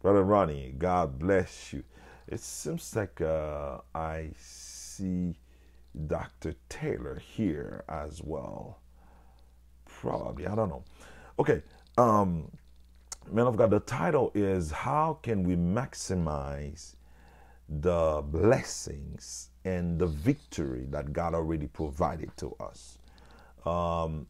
Brother Ronnie, God bless you. It seems like, uh, I see Doctor Taylor here as well. Probably, I don't know. Okay, um, man of God, the title is, how can we maximize the blessings and the victory that God already provided to us? Um,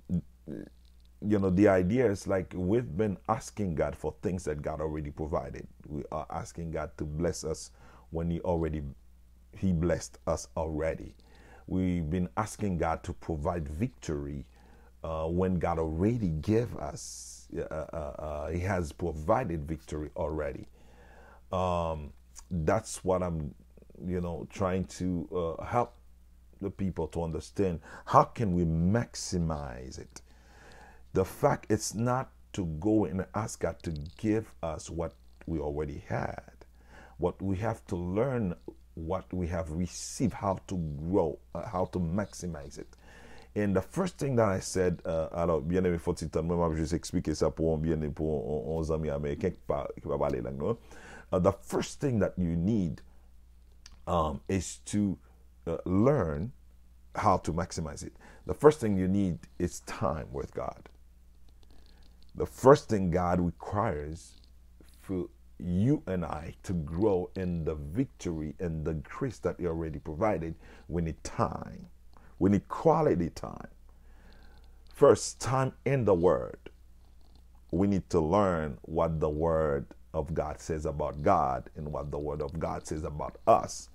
you know, the idea is like we've been asking God for things that God already provided. We are asking God to bless us when He already He blessed us already. We've been asking God to provide victory uh, when God already gave us. Uh, uh, uh, he has provided victory already. Um, that's what I'm, you know, trying to uh, help the people to understand. How can we maximize it? The fact it's not to go and ask God to give us what we already had, but we have to learn what we have received, how to grow, uh, how to maximize it. And the first thing that I said, uh, alors, bien aimé, faut que mwen, mwen, je explique ça pour un bien, pour un, un, un ami américain qui parle, qui va parler langue, non? Uh, the first thing that you need um, is to uh, learn how to maximize it. The first thing you need is time with God. The first thing God requires for you and I to grow in the victory and the grace that He already provided, we need time. We need quality time. First, time in the Word. We need to learn what the Word of God says about God and what the Word of God says about us.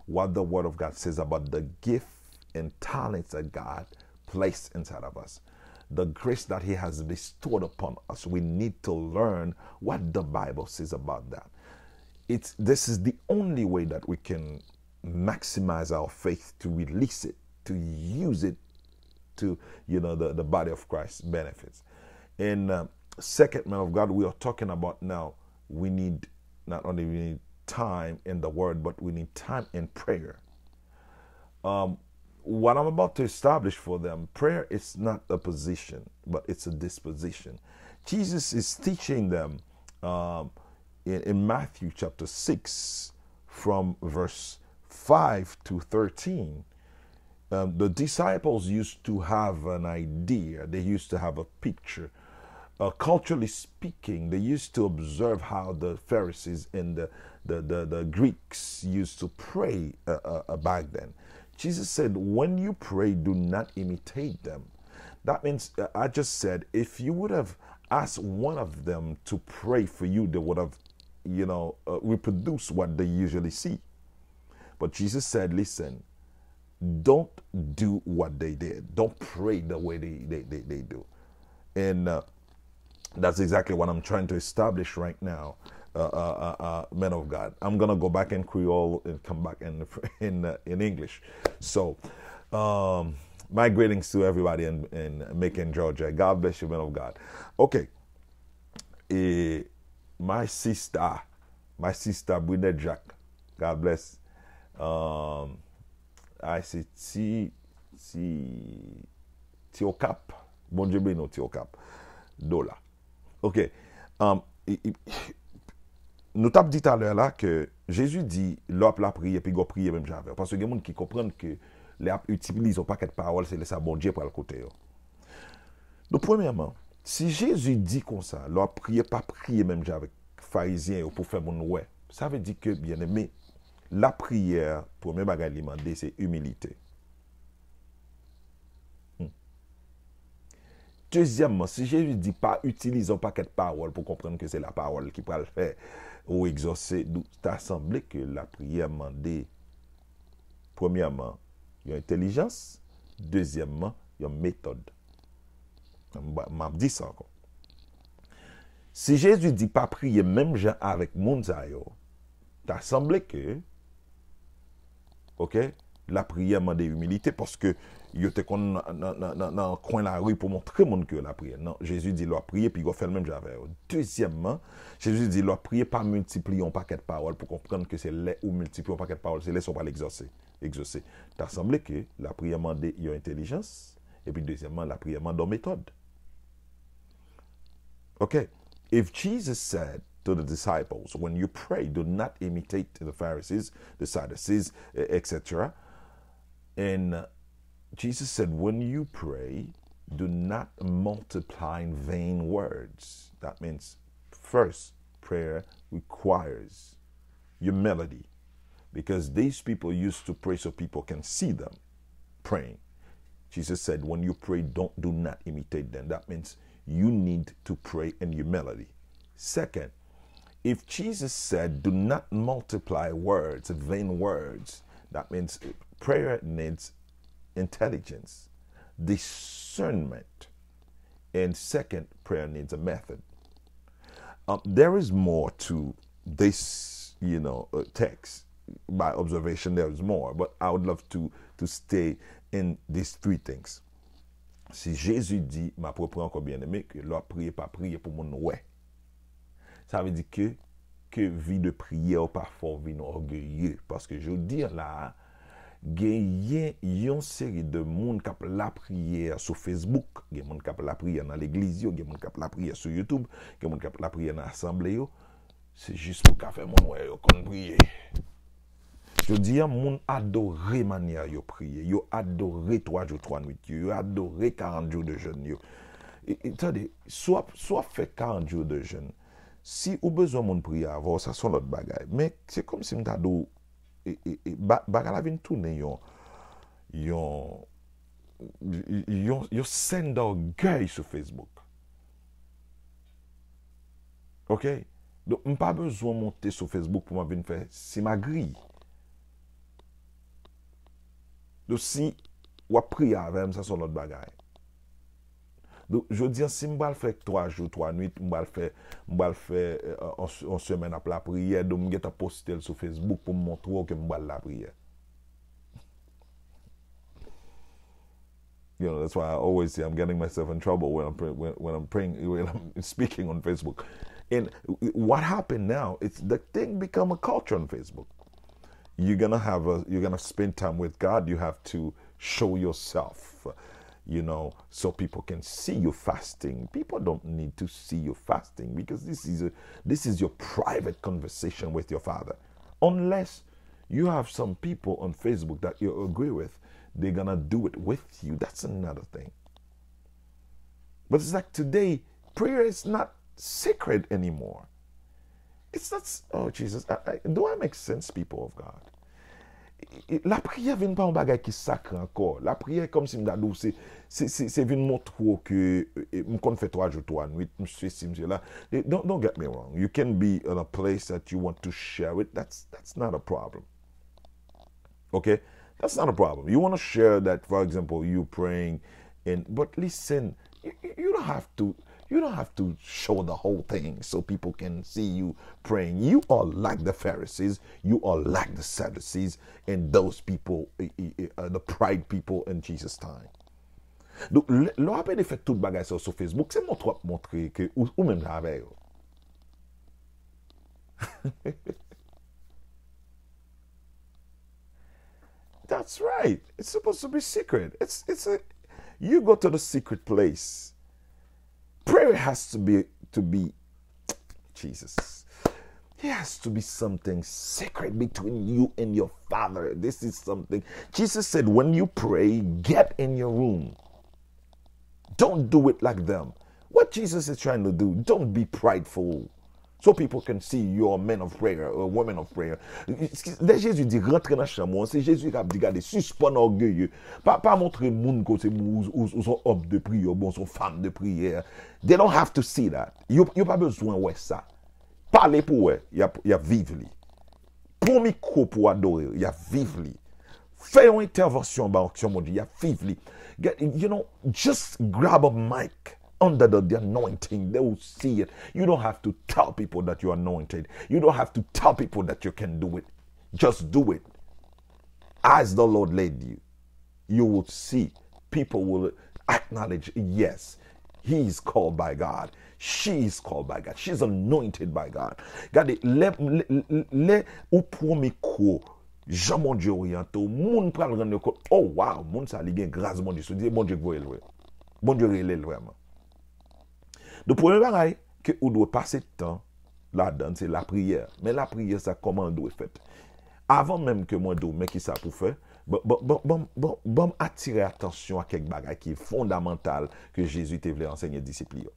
What the Word of God says about the gift and talents that God placed inside of us, the grace that He has bestowed upon us. We need to learn what the Bible says about that. It's, this is the only way that we can maximize our faith, to release it, to use it to, you know, the, the body of Christ benefits. And uh, second, man of God, we are talking about now, we need, not only we need time in the Word, but we need time in prayer. Um, what I'm about to establish for them, prayer is not a position, but it's a disposition. Jesus is teaching them um, in, in Matthew chapter six, from verse five to thirteen, um, the disciples used to have an idea, they used to have a picture. Uh, culturally speaking, they used to observe how the Pharisees and the, the, the, the Greeks used to pray uh, uh, uh, back then. Jesus said, "When you pray, do not imitate them." That means, uh, I just said, if you would have asked one of them to pray for you, they would have, you know, uh, reproduced what they usually see. But Jesus said, "Listen, don't do what they did. Don't pray the way they, they, they, they do." And uh, that's exactly what I'm trying to establish right now, uh, uh, uh, uh, man of God. I'm going to go back in Creole and come back in, in, uh, in English. So, um, my greetings to everybody in, in Macon, Georgia. God bless you, man of God. Okay. E my sister, my sister Brunette Jacques. God bless. Um, I see Ti, Ti, Ti Okap. Bondye beni w, Ti Okap. Dola. Ok. Um, i, i, nou t ap di talè la ke Jezi di, lè w ap lapriyè, piga w priye menm jan avè yo. Paske gen moun ki konprann ke lè y ap itilize yon pakèt pawòl, se lè sa Bondye pral koute yo. Donk, premyèman, si Jezi di konsa, lè w ap priye, pa priye menm jan avèk Farizyen yo pou fè moun wè, sa vle di ke, byeneme, lapriyè, premye bagay li mande, se imilite. Hmm. Dezyèmman, si Jezi di pa itilize yon pakèt pawòl pou konprann ke se lapawòl ki pral fè ou egzòse, nou, ta sanble ke lapriyè mande, premyèman, yon entèlijans, dezyèmman, yon metòd. M, m ap di sa ankò. Si Jezi di pa priye menm jan avèk moun sa yo, ta sanble ke, ok, lapriyè mande imilite, paske yo te konn nan, nan, nan, nan, nan kwen lari pou montre moun ke yo lapriyè. Non, Jezi di lè w ap priye, piga w fè l menm jan avè yo. Dezyèmman, Jezi di lè w ap priye, pa miltipliye yon pakèt pawòl pou konprann ke se lè ou miltipliye yon pakèt pawòl, se lè sa w pral egzòse, egzòse. Ta sanble ke lapriyè mande yon entèlijans, epi dezyèmman, lapriyè mande yon metòd. Ok, if Jesus said to the disciples, "When you pray, do not imitate the Pharisees, the Sadducees, et cetera" And Jesus said, "When you pray, do not multiply in vain words." That means, first, prayer requires humility, because these people used to pray so people can see them praying. Jesus said, when you pray, don't do not imitate them. That means you need to pray in humility. Second, if Jesus said, do not multiply words, vain words, that means prayer needs intelligence, discernment, and second, prayer needs a method. Um, there is more to this, you know, uh, text. By observation, there is more, but I would love to to stay in these three things. Si Jezi di, m ap repran ankò, byeneme, ke lè w ap priye, pa priye pou moun wè. Sa vle di ke, ke vi de priyè w pa fè w vin ògeye. Paske jodi a la a, genyen yon seri de moun k ap lapriyè sou Facebook, gen moun k ap lapriyè nan legliz yo, gen moun k ap lapriyè sou YouTube, gen moun k ap lapriyè nan asanble yo. Se jis pou ka fè moun wè yo konn priye. Jodi a, moun adore manyè yo priye. Yo adore twa jou, twa nwit yo. Yo adore karant jou de jèn yo. E, e, tande, si w ap, si w ap fè karant jou de jèn, si ou bezwen moun priye avè w, sa se yon lòt bagay. Men se kòmsi m ta di w, e, e, e, ba- bagay la vin tounen yon, yon, yon, yon sèn dògèy sou Facebook. Ok? Donk, m pa bezwen monte sou Facebook pou m ap vin fè simagri. Donk, si w ap priye avè m, sa se yon lòt bagay. Donk, jodi a, si m pral fè twa jou, twa nwit, m pral fè, m pral fè, euh, on, on semèn ap lapriyè, donk m gentan poste l sou Facebook pou m montre w ke m pral lapriyè. You know, that's why I always say I'm getting myself in trouble when I'm pray- when, when I'm praying, when I'm speaking on Facebook. And what happened now? It's the thing become a culture on Facebook. You're gonna have a you're gonna spend time with God. You have to show yourself, you know, so people can see you fasting. People don't need to see you fasting because this is a this is your private conversation with your Father. Unless you have some people on Facebook that you agree with, they're gonna do it with you. That's another thing. But it's like today, prayer is not sacred anymore. It's not, oh Jesus, I, I, do I make sense, people of God? Lapriyè vin pa yon bagay ki sakre ankò. Lapriyè kòmsi m ta di w se, se, se, se vin montre w ke, e, m konn fè twa jou, twa nwit, m sesi, m sela. E, don't, don't get me wrong. You can be in a place that you want to share it. That's, that's not a problem. Okay? That's not a problem. You want to share that, for example, you praying, and but listen, you, you don't have to you don't have to show the whole thing so people can see you praying. You are like the Pharisees, you are like the Sadducees, and those people, uh, the pride people in Jesus' time. Donk, lè w ap ede fè tout bagay sa sou Facebook, se montre w ap montre ke ou, ou menm jan avè yo. That's right. It's supposed to be secret. It's it's a you go to the secret place. Prayer has to be to be Jesus. It has to be something secret between you and your Father. This is something Jesus said, when you pray, get in your room. Don't do it like them. What Jesus is trying to do, don't be prideful. So people can see you're a man of prayer, a woman of prayer. Lè Jezi di rantre nan chanm ou an, se Jezi k ap di gade, sispann ògeye. Pa, pa montre moun ke w se ou, ou, ou se yon òm de priyè, oubyen w se yon fanm de priyè. They don't have to see that. Yo, yo pa bezwen wè sa. Pale pou wè, y ap, y ap viv li. Pran mikwo pou adore, y ap viv li. Fè yon entèvansyon anba onksyon Bondye, y ap viv li. Get- You know, just grab a mic under the, the anointing. They will see it. You don't have to tell people that you're anointed. You don't have to tell people that you can do it. Just do it. As the Lord led you, you will see people will acknowledge, yes, he is called by God. She is called by God. She's anointed by God. Gade, lè, lè, lè ou pran mikwo, jan Bondye oryante w, moun pral rann yo kont, oh wow, moun sa li gen gras Bondye sou li, se Bondye k voye l vre. Bondye rele l vrèman. Donk, premye bagay ke ou dwe pase tan ladan l, se lapriyè. Men lapriyè sa, kòman l dwe fèt? Avan menm ke mwen di w men kisa pou fè, ban, ban, ban, ban, ban, ban m atire atansyon a kèk bagay ki fondamantal ke Jezi te vle ansenye disip li yo.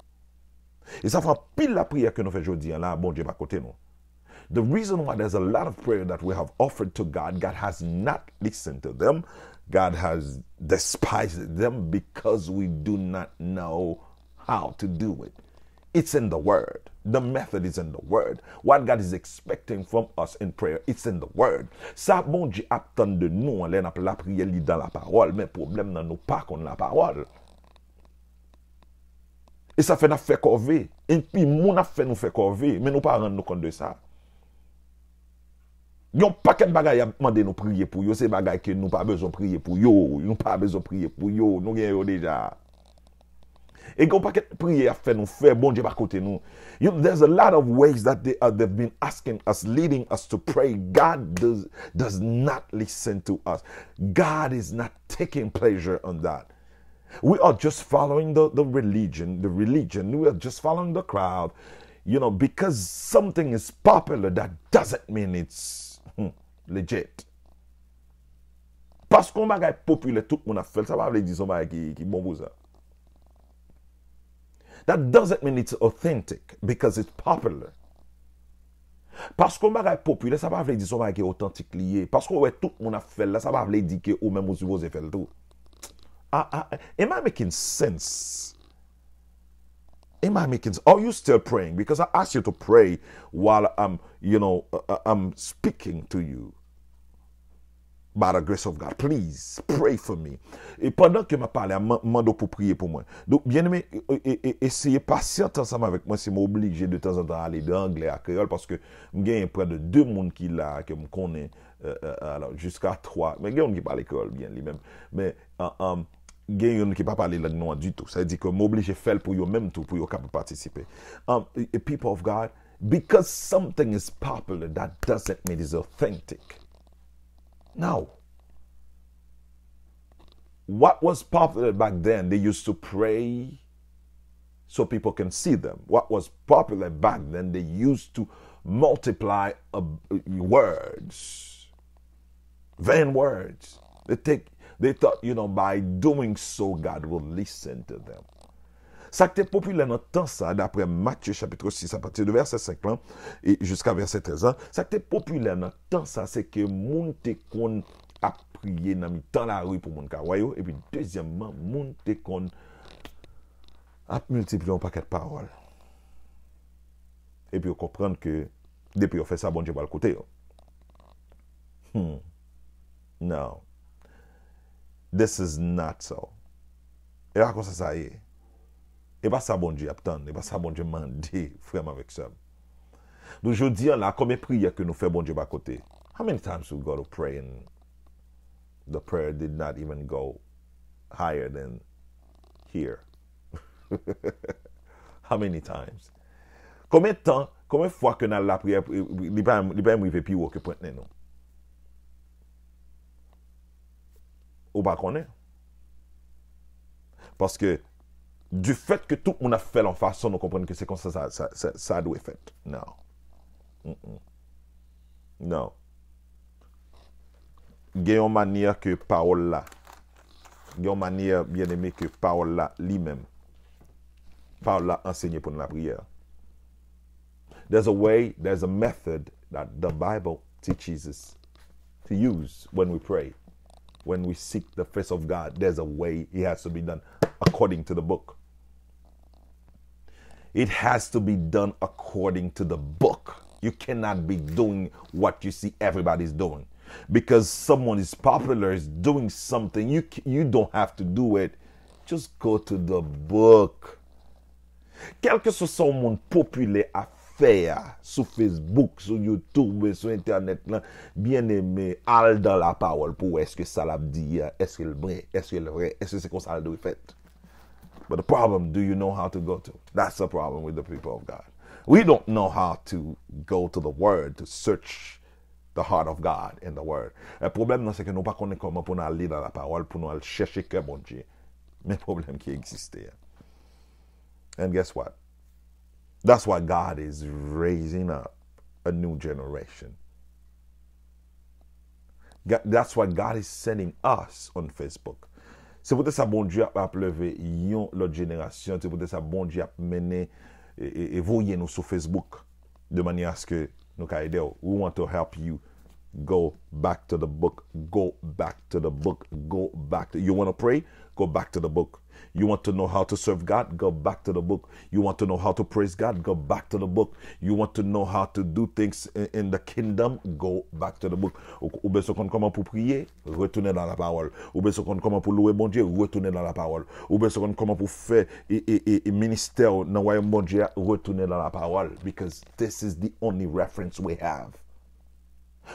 E sa fè anpil lapriyè ke nou fè jodi a la, Bondye pa koute nou. The reason why there's a lot of prayer that we have offered to God, God has not listened to them. God has despised them because we do not know how to do it. It's in the word. The method is in the word. What God is expecting from us in prayer, it's in the word. Sa Bondye ap tann de nou an lè n ap lapriyè, li dan lapawòl. Men pwoblèm nan, nou pa konn lapawòl. E sa fè n ap fè kòve. Epi moun ap fè nou fè kòve, men nou pa rann nou kont de sa. Gen yon pakèt bagay y ap mande nou priye pou yo, se bagay ke nou pa bezwen priye pou yo, nou pa bezwen priye pou yo, nou gen yo deja. E gen yon pakèt priyè y ap fè nou fè, Bondye pa koute nou. You, there's a lot of ways that they, uh, they've been asking us, leading us to pray. God does, does not listen to us. God is not taking pleasure on that. We are just following the, the religion, the religion. We are just following the crowd. You know, because something is popular, that doesn't mean it's hmm, legit. Paske yon bagay popilè, tout moun ap fè l, sa pa vle di se yon bagay ki, ki bon pou sa. That doesn't mean it's authentic because it's popular. Paske yon bagay popilè, sa pa vle di se yon bagay ki otantik li ye. Paske w wè tout moun ap fè l la, sa pa vle di ke ou menm ou sipoze fè l tou. I, I, am I making sense? Am I making sense? Are you still praying? Because I ask you to pray while I'm, you know, uh, uh, I'm speaking to you. By the grace of God, please pray for me. E pandan ke m ap pale a, m mande w pou priye pou mwen. Donk, byeneme, e, e, e, eseye pasyante ansanm avèk mwen si m oblije de tanzantan ale de anglè a kreyòl, paske m genyen prè de de moun ki la a ke m konnen, euh, euh, alò, jiska twa, men gen youn ki pale kreyòl byen li menm. Men, an, an, gen youn ki pa pale lang nou an ditou. Sa vle di ke m oblije fè l pou yo menm tou, pou yo kapab patisipe. Um, e, e people of God, because something is popular, that doesn't mean it's authentic. No. What was popular back then, they used to pray so people can see them. What was popular back then, they used to multiply uh, words, vain words. They take, they thought, you know, by doing so, God will listen to them. Sa k te popilè nan tan sa, daprè Matye chapit sis, apati de vèsè senk lan, e jiska vèsè trèz lan, sa k te popilè nan tan sa, se ke moun te konn ap priye nan mitan lari pou moun ka wè yo, epi dezyèmman, moun te konn ap miltipliye yon pakèt pawòl. Epi yo konprann ke depi yo fè sa, Bondye pral koute yo. Hmm. No. This is not so. E pa konsa sa ye. E pa sa Bondye ap tann. E pa sa Bondye mande, frè m avèk sè m. Donk, jodi a la, konbyen priyè ke nou fè Bondye pa koute? How many times we go to pray and the prayer did not even go higher than here? How many times? Konbyen tan, konbyen fwa ke n al lapriyè, li pa, li pa menm rive pi wo ke pwent nen nou? Ou pa konnen. Paske, du fait ke tout moun ap fè l yon fason, nou konprann ke se konsa sa, sa, sa, sa dwe fèt. Non. Mm-mm. Non. Gen yon manyè ke pawòl la, gen yon manyè, byeneme, ke pawòl la, li menm, pawòl la ansenye pou n lapriyè. There's a way, there's a method that the Bible teaches us to use when we pray. When we seek the face of God, there's a way it has to be done according to the book. It has to be done according to the book. You cannot be doing what you see everybody's doing. Because someone is popular, is doing something, you, c- you don't have to do it. Just go to the book. Kèlkeswa sa yon moun popilè ap fè a, sou Facebook, sou YouTube, sou entènèt lan, byeneme, al dan lapawòl pou wè èske sa l ap di a, èske l vre, èske l vre, èske se konsa l dwe fèt. But the problem, do you know how to go to? That's the problem with the people of God. We don't know how to go to the word to search the heart of God in the word. E pwoblèm nan se ke nou pa konnen kòman pou n al li nan lapawòl, pou nou al chèche kè Bondye. Men pwoblèm ki egziste a. And guess what? That's why God is raising up a new generation. Ga- That's why God is sending us on Facebook. Se poutèt sa Bondye ap, ap leve yon lòt jenerasyon. Se poutèt sa Bondye ap mennen e, e, e voye nou sou Facebook de manyè aske nou ka ede w. We want to help you Go back to the book. Go back to the book. Go back to, you want to pray? Go back to the book. You want to know how to serve God? Go back to the book. You want to know how to praise God? Go back to the book. You want to know how to do things in, in the kingdom? Go back to the book. Ou, ou bezwen konn kòman pou priye? Retounen nan la pawòl. Ou bezwen konn kòman pou louwe Bondye? Retounen nan la pawòl. Ou bezwen konn kòman pou fè e, e, e, e ministè w nan wayòm Bondye a? Retounen nan la pawòl. Because this is the only reference we have.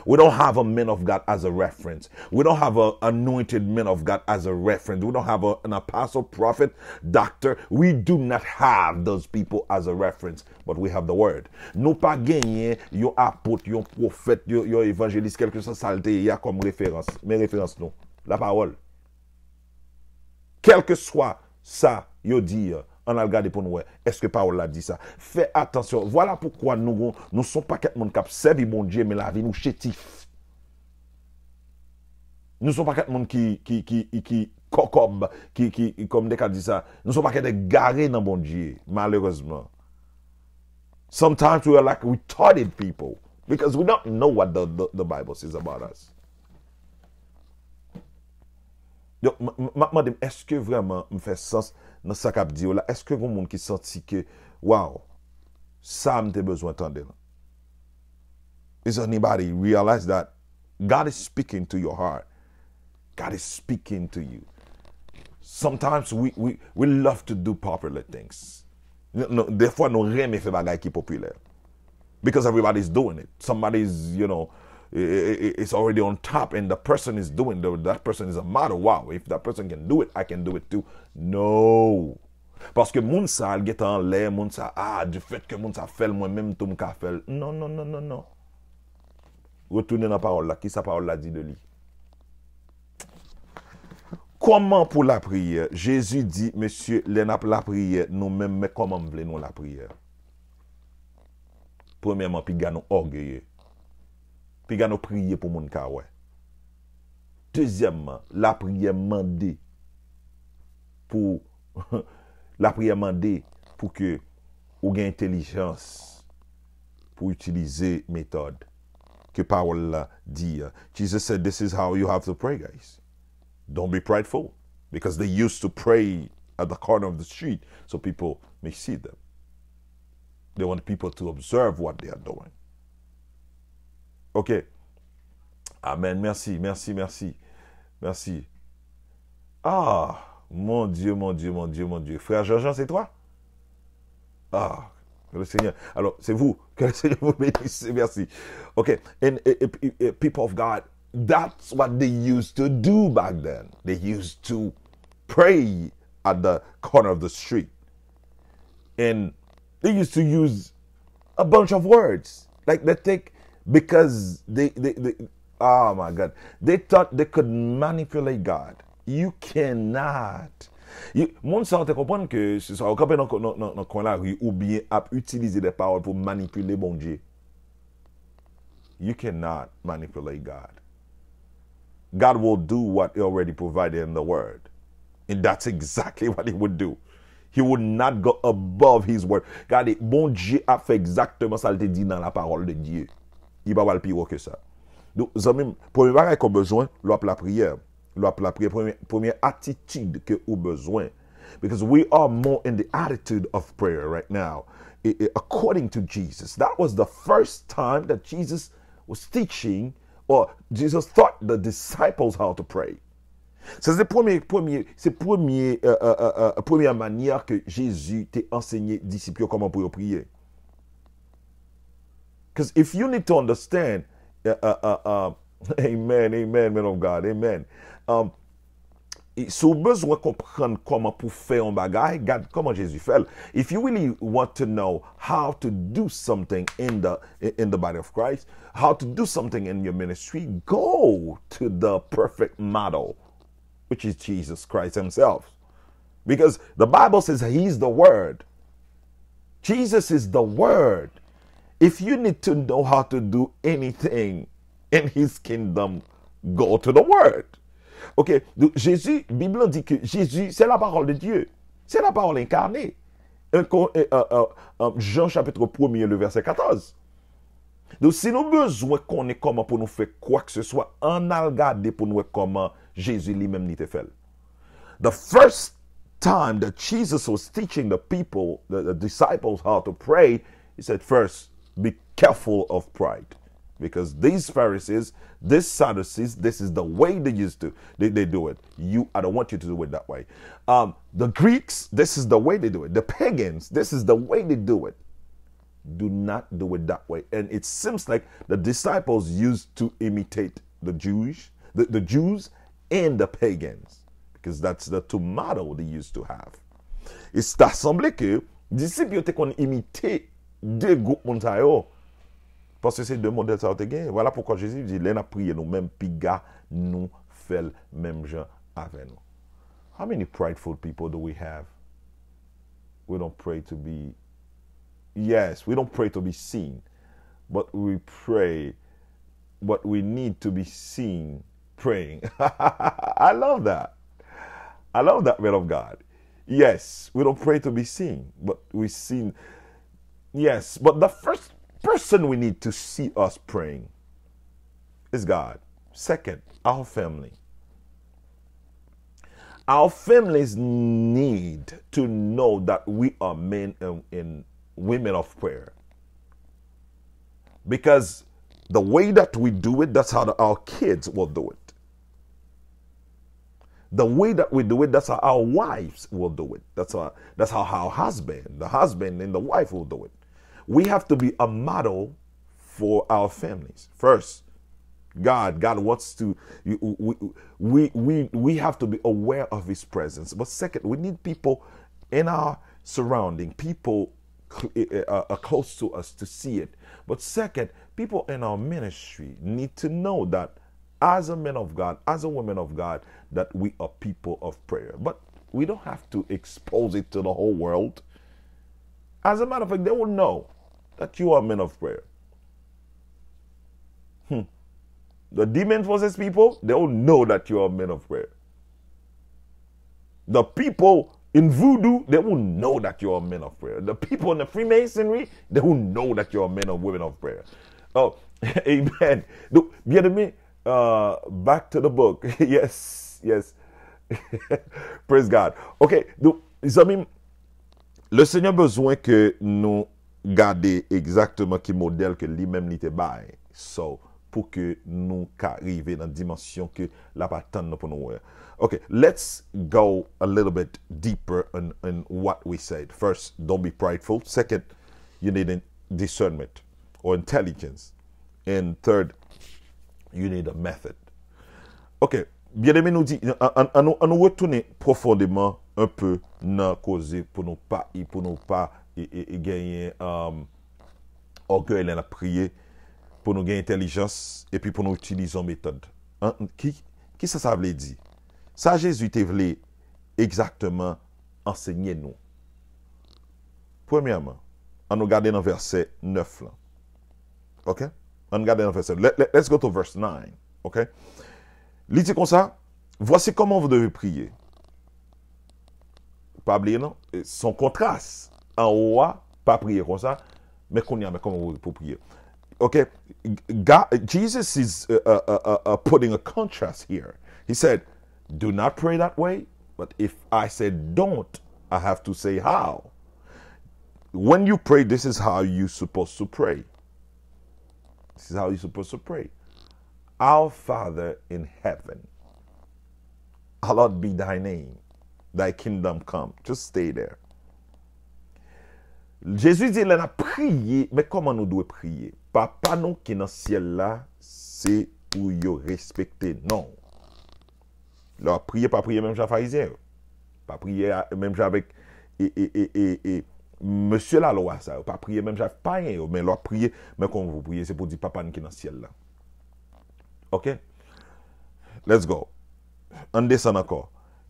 We don't have a man of God as a reference. We don't have an anointed man of God as a reference. We don't have a, an apostle, prophet, doctor. We do not have those people as a reference, but we have the word. Nou pa genyen yon apot, yon pwofèt, yon, yon evanjelis, kèlkeswa sa l te ye a kòm referans. Men referans nou, la pawòl. Kèlkeswa sa yo di, ann al gade pou n wè, èske pawòl la di sa? Fè atansyon. Vwala poukwa nou, nou se yon pakèt moun k ap sèvi Bondye, men lavi nou chétif. Nou se yon pakèt moun ki, ki, ki, ki kòkòb, ki, ki, kòm m te ka di sa, nou se yon pakèt egare nan Bondye, malerezman. Sometimes we are like retarded people because we don't know what the, the, the Bible says about us. Donk, m, m, m ap mande m, èske vrèman m fè sans nan sa k ap di yo la? Èske gen moun ki santi ke, wow, sa m te bezwen tande l? Is anybody realize that God is speaking to your heart? God is speaking to you. Sometimes we, we, we love to do popular things. Nou, nou, defwa nou renmen fè bagay ki popilè. Because everybody's doing it. Somebody's, you know, i- i- i- it's already on top and the person is doing the, that person is a model. Wow, if that person can do it, I can do it too. No. Paske moun sa, l gentan anlè, moun sa, ah, du fait que moun sa fè l, mwen menm tou m ka fè l. Non, non, non, non, non. Retounen nan pawòl la. Kisa pawòl la di de li? Kòman pou lapriyè? Jezi di, mesye, lè n ap lapriyè, nou menm, men kòman m vle nou lapriyè? Premyèman, piga nou ògeye. Piga nou priye pou moun ka wè. Dezyèmman, lapriyè mande pou lapriyè mande pou ke ou gen entèlijans pou itilize metòd ke pawòl la di a. Jesus said, this is how you have to pray, guys. Don't be prideful, because they used to pray at the corner of the street so people may see them. They want people to observe what they are doing. Ok. Amen. Merci, merci, merci. Merci. Ah, mon Dieu, mon Dieu, mon Dieu, mon Dieu. Frère Jean-Jean, c'est toi? Ah, que le Seigneur. Alors, c'est vous. Que le Seigneur vous bénisse. Merci. Ok. And, uh, uh, uh, people of God, that's what they used to do back then. They used to pray at the corner of the street. And they used to use a bunch of words. Like they think because they, they, they oh my God, they thought they could manipulate God. You cannot. You, moun sa yo te konprann ke se sa yo kanpe nan, nan, nan, nan kwen lari oubyen ap itilize de pawòl pou manipile Bondye. You cannot manipulate God. God will do what he already provided in the word. And that's exactly what he would do. He would not go above his word. Gade, Bondye ap fè egzakteman sa l te di nan la parole de Dieu. Li pa pral pi wo ke sa. Donk, zanmi m, premye bagay ke w bezwen, lè w ap lapriyè, lè w ap lapriyè, premye, premye atitid ke ou bezwen. Because we are more in the attitude of prayer right now. I- i- according to Jesus, that was the first time that Jesus was teaching, or Jesus taught the disciples how to pray. Se, se premye, premye, se premye, euh, euh, euh, euh, premyè manyè ke Jezi te ansenye disip yo kòman pou yo priye. Because if you need to understand, uh, uh, uh, uh, amen, amen, man of God, amen. Um, e si w bezwen konprann kòman pou fè yon bagay, gad kòman Jezi fè l. If you really want to know how to do something in the, in the body of Christ, how to do something in your ministry, go to the perfect model, which is Jesus Christ himself. Because the Bible says he's the word. Jesus is the word. If you need to know how to do anything in his kingdom, go to the word. Ok, donk Jezi, Bib lan di ke Jezi, c'est la parole de Dieu. C'est la parole incarnée. Jan chapit premye, le vèsè katòz. Donk, si nou bezwen konnen kòman pou nou fè kwakeseswa, ann al gade pou n wè kòman Jezi li menm li te fè l. The first time that Jesus was teaching the people, the, the disciples how to pray, he said, "First, be careful of pride." Because these Pharisees, these Sadducees, this is the way they used to, they, they do it. You, I don't want you to do it that way. Um, the Greeks, this is the way they do it. The pagans, this is the way they do it. Do not do it that way. And it seems like the disciples used to imitate the Jewish, the, the Jews and the pagans, because that's the two model they used to have. E ta sanble ke disip yo te konn imite de gwoup moun sa yo, paske se de modèl sa yo te genyen. Vwala poukwa Jezi di, lè n ap priye nou menm, piga nou fè l menm jan avè nou. How many prideful people do we have? We don't pray to be, yes, we don't pray to be seen, but we pray, but we need to be seen praying. I love that. I love that, man of God. Yes, we don't pray to be seen, but we seen. Yes, but the first person we need to see us praying is God. Second, our family. Our families need to know that we are men and, and women of prayer. Because the way that we do it, that's how the, our kids will do it. The way that we do it, that's how our wives will do it. That's how, that's how our husband, the husband and the wife will do it. We have to be a model for our families. First, God, God wants to, we, we, we, we have to be aware of His presence. But second, we need people in our surrounding, people cl- uh, uh, close to us to see it. But second, people in our ministry need to know that as a man of God, as a woman of God, that we are people of prayer. But we don't have to expose it to the whole world. As a matter of fact, they will know that you are a man of prayer. Hmm. The demon possessed people, they will know that you are a man of prayer. The people in voodoo, they will know that you're a man of prayer. The people in the Freemasonry, they will know that you're a man or woman of prayer. Oh, amen. Donk, byeneme, uh, back to the book. Yes, yes. Praise God. Ok, donk, zanmi m, Lesenyè bezwen ke nou gade egzakteman ki modèl ke li menm li te bay. So, pou ke nou ka rive nan dimansyon ke l ap atann nou pou nou wè. Ok, let's go a little bit deeper in, in what we said. First, don't be prideful. Second, you need discernment or intelligence. And third, you need a method. Ok, byeneme, nou di, an, an, an nou, an nou retounen pwofondeman un peu nan koze pou nou pa, pou nou pa e, e, e genyen um, ògèy lè n ap priye, pou nou gen entèlijans, epi pou nou itilize yon metòd. An, ki, ki sa sa vle di? Sa Jezi te vle egzakteman ansenye nou? Premyèman, an nou gade nan vèsè nèf lan. Ok? An nou gade nan vèsè. Let, let, let's go to verse nine. Ok? Li di konsa, voici comment vous devez prier. Pa bliye non, se yon kontras. Anwo a, pa priye konsa, men kounye a, men kòman pou, pou priye. Ok? God, Jesus is uh, uh, uh, uh, putting a contrast here. He said, "Do not pray that way." But if I said don't, I have to say how. When you pray, this is how you supposed to pray. This is how you supposed to pray. Our Father in heaven, hallowed be thy name. Thy kingdom come. Just stay there. Jezi di lè n ap priye, men kòman nou dwe priye? Papa nou ki nan syèl la, se pou yo respekte non w. Lè w ap priye, pa priye menm jan Farizyen yo. Pa priye a- menm jan avèk e, e, e, e, e, mesye lalwa sa yo. Pa priye menm jan avèk payen yo. Men lè w ap priye, men kòman pou priye, se pou di Papa n ki nan syèl la. Ok? Let's go. Ann desann ankò.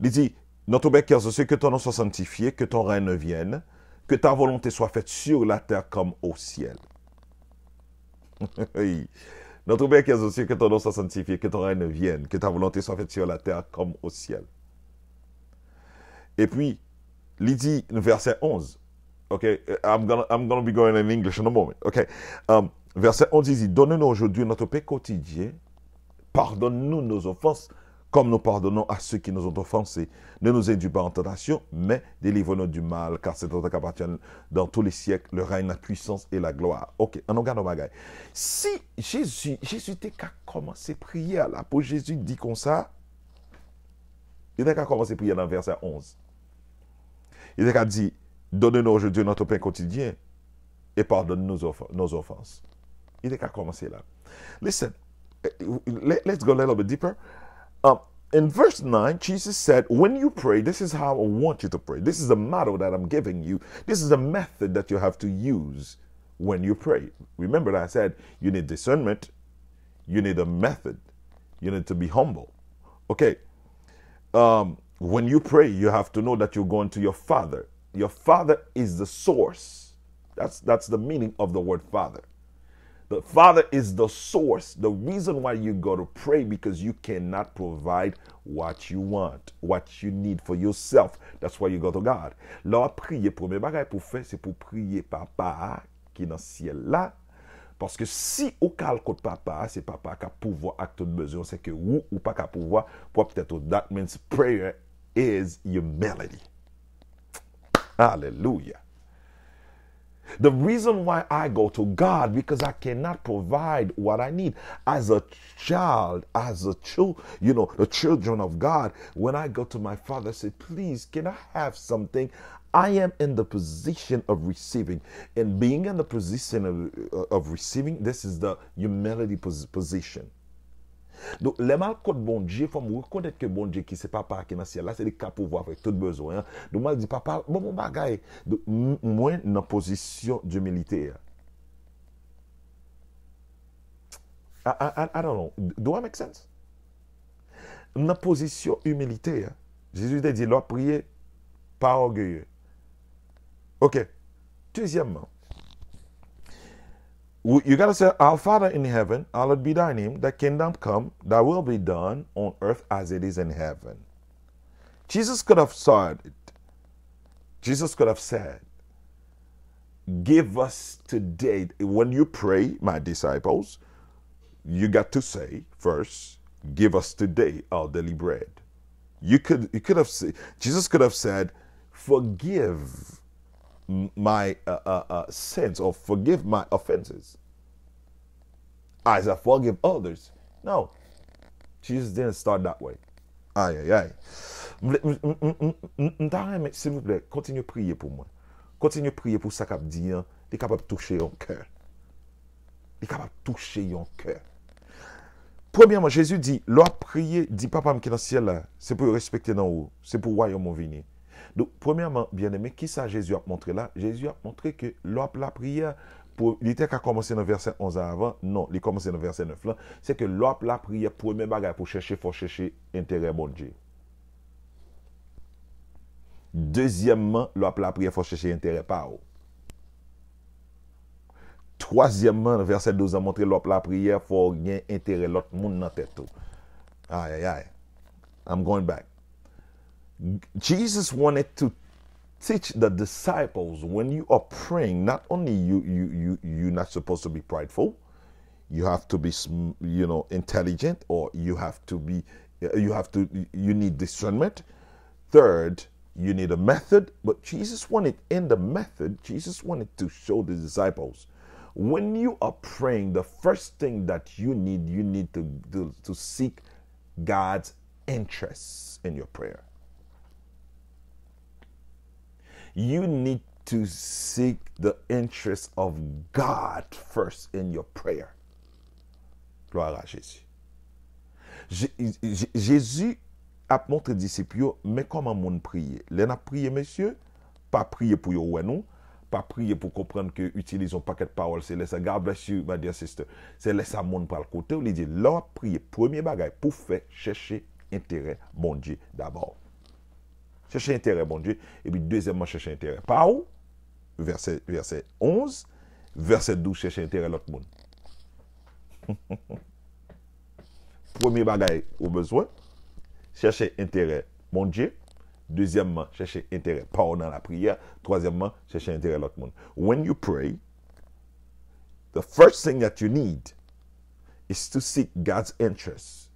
Li di, Notre Père qui es aux cieux, que ton nom soit sanctifié, que ton règne vienne, que ta volonté soit faite sur la terre comme au ciel. Notre Père qui es aux cieux, que ton nom soit sanctifié, que ton règne vienne, que ta volonté soit faite sur la terre comme au ciel. Epi, li di nan vèsè onz, ok, I'm gonna, I'm gonna be going in English in a moment, ok, um, Verset onze, il dit, donne-nous aujourd'hui notre pain quotidien. Pardonne-nous nos offenses, comme nous pardonnons à ceux qui nous ont offensés. Ne nous induis pas en tentation, mais délivre-nous du mal, car c'est à toi qu'appartiennent dans tous les siècles le règne, la puissance et la gloire. Ok, ann nou gade yon bagay. Si Jezi, Jezi te ka kòmanse priyè la, pou Jezi di konsa, li te ka kòmanse priyè nan vèsè onz. Li te ka di, donne-nous aujourd'hui notre pain quotidien et pardonne-nous nos off- nos offenses. Li te ka kòmanse la. Listen, eh, let, let's go a little bit deeper. Um, in verse nine, Jesus said, when you pray, this is how I want you to pray. This is the model that I'm giving you. This is the method that you have to use when you pray. Remember that I said you need discernment, you need a method, you need to be humble. Okay. Um, when you pray, you have to know that you're going to your Father. Your Father is the source. That's, that's the meaning of the word Father. The Father is the source. The reason why you go to pray because you cannot provide what you want, what you need for yourself. That's why you go to God. Lè w ap priye, premye bagay pou w fè, se pou w priye Papa a ki nan syèl la. Paske si ou ka al kot Papa a, se Papa a k ap pouvwa ak tout bezwen w, se ke ou, ou pa ka pouvwa pwòp tèt ou. That means prayer is humility. Hallelujah. The reason why I go to God because I cannot provide what I need. As a child, as a child, you know, the children of God, when I go to my Father, say, please, can I have something? I am in the position of receiving. And being in the position of, of receiving, this is the humility pos- position. Donk, lè m al kot Bondye, fò m rekonèt ke Bondye ki se Papa a ki nan syèl la, se li ki ka pouvwa avèk tout bezwen an. Donk, m al di, Papa, ban m yon bagay. Donk, m- mwen nan pozisyon dimilite a. I, I, I, I don't know. Do I make sense? M nan pozisyon imilite a. Jezi te di, lè w ap priye, pa ògeye. Ok. Dezyèmman, you gotta say, our Father in heaven, hallowed be thy name, thy kingdom come, thy will be done on earth as it is in heaven. Jesus could have said, Jesus could have said, give us today, when you pray, my disciples, you got to say first, give us today our daily bread. You could, you could have said, Jesus could have said, forgive my uh, uh, uh, sins or forgive my offenses as I forgive others. No, Jesus didn't start that way. Ay, ay, ay. M vle- m- m- m- m- m- m ta renmen, silvouplè, kontinye priye pou mwen. Kontinye priye pou sa k ap di an, li kapab touche yon kè. Li kapab touche yon kè. Premyèman, Jezi di, lè w ap priye, di Papa m ki nan syèl la, se pou yo respekte non ou, se pou wayòm ou vini. Donk, premyèman, byeneme, kisa Jezi ap montre la? Jezi ap montre ke lè w ap lapriyè, pou, li te ka kòmanse nan vèsè onz la avan. Non, li kòmanse nan vèsè nèf lan. Se ke lè w ap lapriyè, premye bagay pou chèche, fò chèche enterè Bondye. Dezyèmman, lè w ap lapriyè, fò chèche enterè pa w. Twazyèmman, vèsè douz lan montre lè w ap lapriyè, fò w gen enterè lòt moun nan tèt ou. Ay, ay, ay. I'm going back. Jesus wanted to teach the disciples, when you are praying, not only you you you you're not supposed to be prideful, you have to be sm- you know, intelligent, or you have to be you have to you need discernment. Third, you need a method. But Jesus wanted, in the method, Jesus wanted to show the disciples, when you are praying, the first thing that you need, you need to to, to seek God's interests in your prayer. You need to seek the interest of God first in your prayer. Gloire à Jésus. Je- Je- Jezi ap montre disip yo men kòman moun priye. Lè n ap priye, mesye, pa priye pou yo wè nou, pa priye pou konprann ke itilize yon pakèt pawòl selès. God bless you, my dear sister. Se lè sa moun pral kote w, li di, lè w ap priye, premye bagay pou fè, chèche enterè Bondye dabò. Chèche enterè Bondye, epi dezyèmman, chèche enterè pa w. Vèsè, vèsè onz, vèsè douz, chèche enterè lòt moun. Premye bagay ou bezwen, chèche enterè Bondye. Dezyèmman, chèche enterè pa w nan lapriyè. Twazyèmman, chèche enterè lòt moun. When you pray, The first thing that you need is to seek God's interest.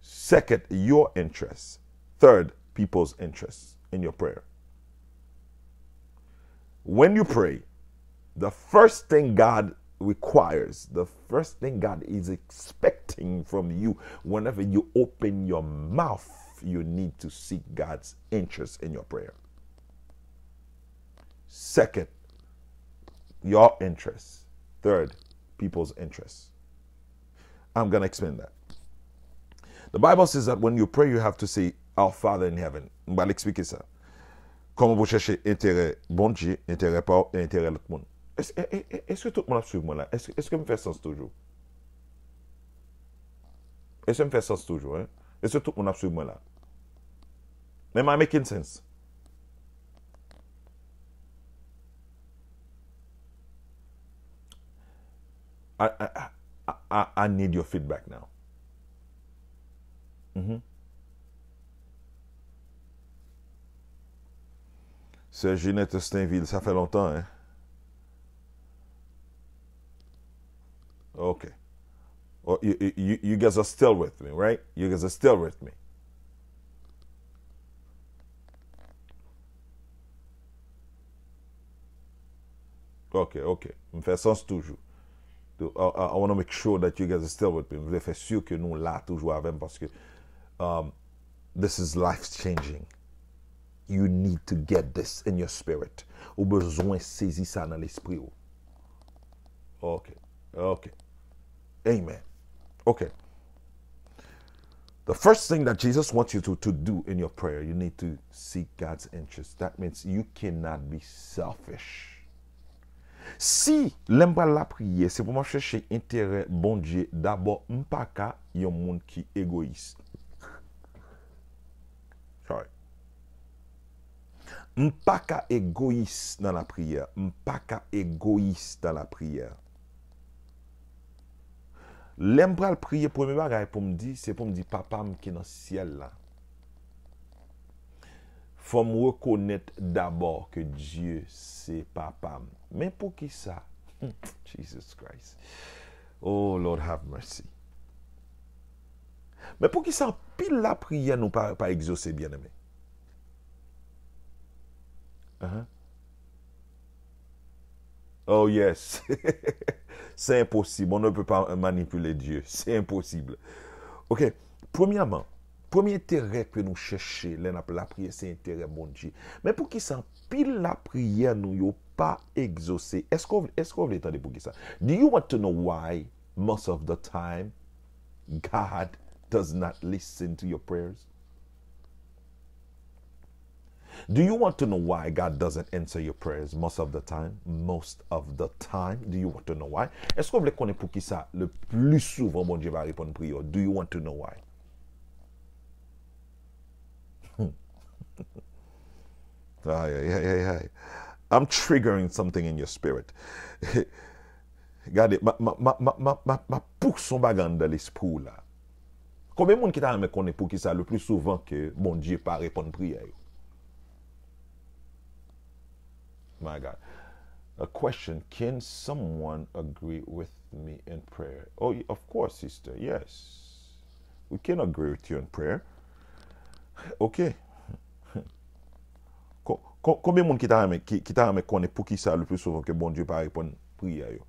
Second, your interest. Third, people's interest in your prayer. When you pray, the first thing God requires, the first thing God is expecting from you, whenever you open your mouth, you need to seek God's interest in your prayer. Second, your interest. Third, people's interest. I'm gonna explain that. The Bible says that when you pray, you have to say, "Our Father in heaven." M pral eksplike sa. Kòman pou chèche enterè Bondye, enterè pa w, e enterè lòt moun. Èske, e, e, e, èske tout moun ap swiv mwen la? Èske, èske m fè sans toujou? Èske m fè sans toujou, en? Èske tout moun ap swiv mwen la? Am I making sense? I, I, I, I, I need your feedback now. Mhm. Sè Jeanette Stainville, sa fè lontan, en? Ok. Oh, you, you, you guys are still with me, right? You guys are still with me. Ok, ok. M fè sans toujou. I, I, I want to make sure that you guys are still with me. M vle fè si ke nou la toujou avè m paske, um, this is life changing. You need to get this in your spirit. Ou bezwen sezi sa nan lespri w. Ok, ok. Amen. Ok. The first thing that Jesus wants you to, to do in your prayer, you need to seek God's interest. That means you cannot be selfish. Si lè m pral lapriyè, se pou m ap chèche enterè Bondye dabò, m pa ka yon moun ki egoyis. Sorry. M pa ka egoyis nan lapriyè. M pa ka egoyis nan lapriyè. Lè m pral priye, premye bagay pou m di, se pou m di, "Papa m ki nan syèl la." Fò m rekonèt dabò ke Dye se papa m. Men poukisa? Jesus Christ. Oh, Lord, have mercy. Men poukisa anpil lapriyè nou pa, pa egzose, byeneme? Ahan. Oh, yes. C'est impossible. On ne peut pas manipuler Dieu. C'est impossible. Ok. Premyèman, premye enterè ke nou chèche lè n ap lapriyè, se enterè Bondye. Men poukisa anpil lapriyè nou yo pa egzose? Èske w, èske w vle tande poukisa? Do you want to know why most of the time God does not listen to your prayers? Do you want to know why God doesn't answer your prayers most of the time? Most of the time. Do you want to know why? Èske w vle konnen poukisa le pli souvan Bondye pa reponn priyè w? Do you want to know why? Ay, ay, ay, ay, ay. I'm triggering something in your spirit. Gade, m ap, m ap, m ap, m ap, m ap, m ap, m ap pouse yon bagay anndan lespri w la. Konbyen moun ki ta renmen konnen poukisa le pli souvan ke Bondye pa reponn priyè yo? My God. A question, can someone agree with me in prayer? Oh, y- of course, sister. Yes. We can agree with you in prayer. Ok. Ko- ko- Konbyen moun ki ta renmen, ki, ki ta renmen konnen poukisa le pli souvan ke Bondye pa reponn priyè yo?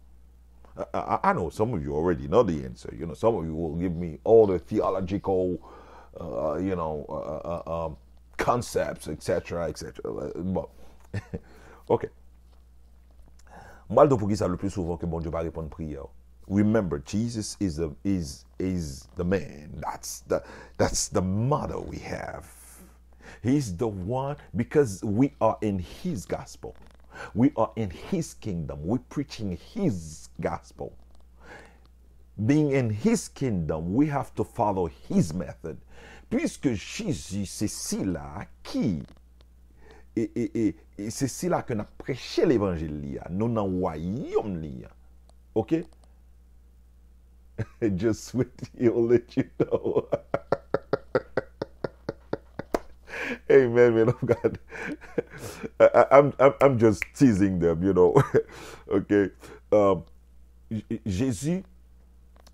I, I, I know some of you already know the answer. You know, some of you will give me all the theological, uh, you know, uh, uh, uh, um, concepts, et cetera, et cetera. Bon. Ok. M pral di w poukisa le pli souvan ke Bondye pa reponn priyè w. Remember, Jesus is the, is, is the man. That's the, that's the motto we have. He's the one, because we are in his gospel. We are in his kingdom. We're preaching his gospel. Being in his kingdom, we have to follow his method. Puisque Jésus, c'est sila ki, e, e, e, e c'est sila ke n ap preche levanjil li a. Nou nan wayòm li a. Ok? Just wait, he'll let you know. Amen, man of God. I, I, I'm, I'm, I'm just teasing them, you know. Ok. Um, Jezi,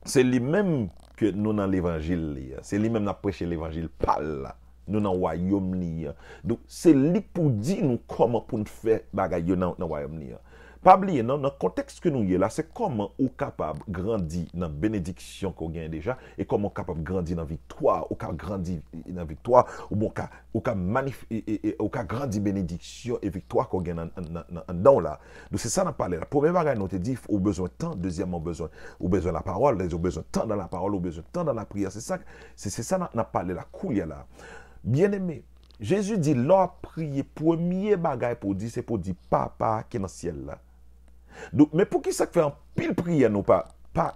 se li menm ke nou nan levanjil li an. Se li menm n ap preche levanjil pa l la. Nou nan wayòm li an. Donk, se li k pou di nou kòman pou n fè bagay yo nan, nan wayòm li an. Pa bliye, non, nan kontèks ke nou ye la, se kòman ou kapab grandi nan benediksyon ke w genyen deja e kòman w kapab grandi nan viktwa. Ou ka grandi nan viktwa, oubyen w ka, ou ka manif-, e, e, e, ou ka grandi benediksyon e viktwa ke w gen nan, nan, nan, anndan w la. Donk, se sa n ap pale la. Premye bagay, nou te di, ou bezwen tan. Dezyèmman, ou bezwen, ou bezwen lapawòl. Ou bezwen tan nan lapawòl, ou bezwen tan nan lapriyè. Se sa, se, se sa n ap, n ap pale la, koulye a la. Byeneme, Jezi di, lè w ap priye, premye bagay pou w di, se pou w di, Papa ki nan syèl la. Donk, men poukisa k fè anpil priyè nou pa, pa,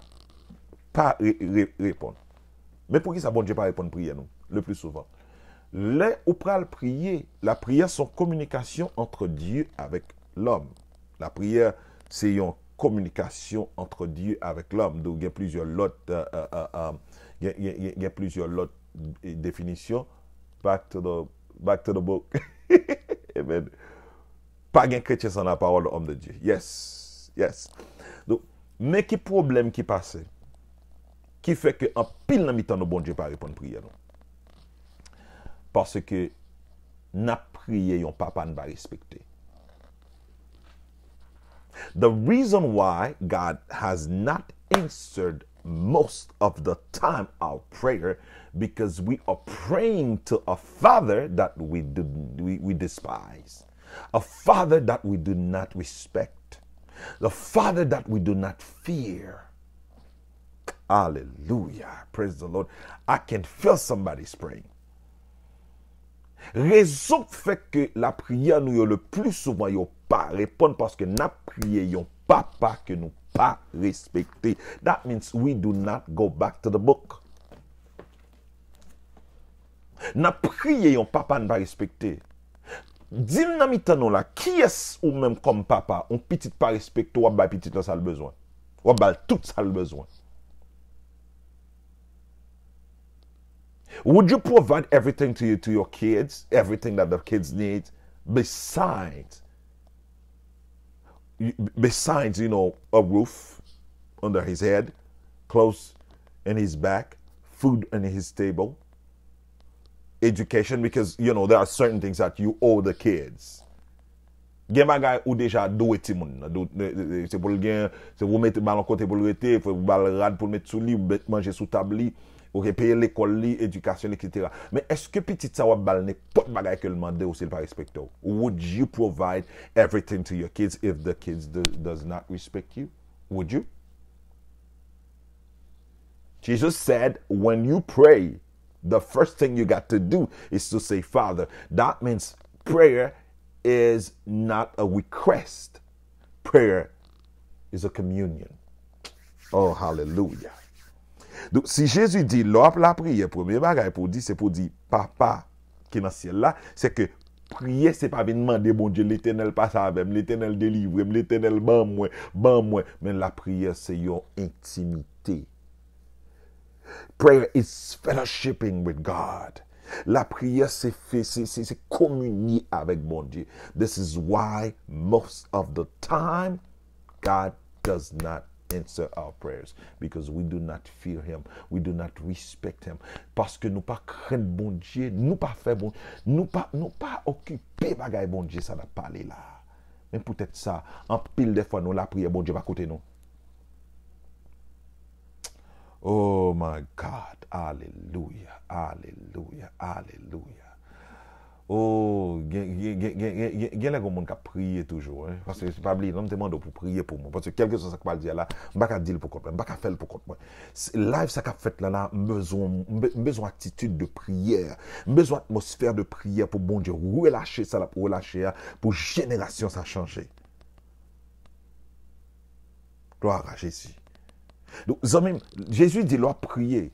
pa re-, re-, reponn? Men poukisa Bondye pa reponn priyè nou le plus souvent? Lè ou pral priye, la prière c'est une communication entre Dieu avec l'homme. Lapriyè, se yon kominikasyon entre Dieu avec l'homme. Donk, gen plizyè lòt, euh, euh, euh, euh, gen, gen, gen, gen plizyè lòt, eh, definisyon. Back to the, back to the book. Amen. Pa gen kretyen san lapawòl, homme de Dieu. Yes. Yes. Donk, men ki pwoblèm ki pase, ki fè ke anpil nan mitan nou Bondye pa reponn priyè nou. Paske n ap priye yon papa n pa respekte. The reason why God has not answered most of the time our prayer because we are praying to a father that we do, we, we despise, a father that we do not respect, the father that we do not fear. Hallelujah. Praise the Lord. I can feel somebody's praying. Rezon k fè ke lapriyè nou yo le pli souvan yo pa reponn paske n ap priye yon papa ke nou pa respekte. That means we do not go back to the book. N ap priye yon papa n pa respekte. Di m nan mitan nou la, kiyès ou menm kòm papa, yon pitit pa respekte w, w ap bay pitit lan sa l bezwen? W ap ba l tout sa l bezwen. Would you provide everything to you, to your kids, everything that the kids need, besides, besides, you know, a roof under his head, clothes in his back, food on his table, education, because, you know, there are certain things that you owe the kids. Gen bagay ou deja dwe timoun nan. Dwe, se pou l gen, se pou w mete ba l yon kote pou l rete, fò w ba l rad pou l met sou li, ou met manje sou tab li, ok, peye lekòl li, edikasyon li, et cetera. Men èske pitit sa w ap ba l nenpòt bagay ke l mande w si l pa respekte w? Would you provide everything to your kids if the kids do, does not respect you? Would you? Jesus said, when you pray, the first thing you got to do is to say, Father. That means prayer is not a request. Prayer is a communion. Oh, hallelujah. Donk, si Jezi di, lè w ap lapriyè, premye bagay pou w di, se pou w di, Papa ki nan syèl la, se ke priye se pa vin mande Bondye, Letènèl pase avè m, Letènèl delivre m, Letènèl ban mwen, ban mwen. Men lapriyè se yon entimite. Prayer is fellowshipping with God. Lapriyè se fe, se, se, se kominye avèk Bondye. This is why most of the time God does not answer our prayers because we do not fear him, we do not respect him. Paske nou pa krenn Bondye, nou pa fè bon, nou pa, nou pa okipe bagay Bondye sa n ap pale la. Men poutèt sa, anpil de fwa nou lapriyè, Bondye pa koute nou. Oh my God. Alelouya, alelouya, alelouya. Oh, gen, gen, gen, gen, gen, gen, gen lè gen moun k ap priye toujou, hein. Paske pa bliye, non, m te mande w pou priye pou mwen. Paske kèlkeswa sa k pral di a la, m pa ka di l pou kont mwen, m pa ka fè l pou kont mwen. Se, live sa k ap fèt la, la, m bezwen, m be-, m bezwen atitid de priyè. M bezwen atmosfè de priyè pou Bondye relache sa l ap relache a, pou jenerasyon sa chanje. Glwa a Jezi. Donk, zanmi m, Jezi di lè w ap priye,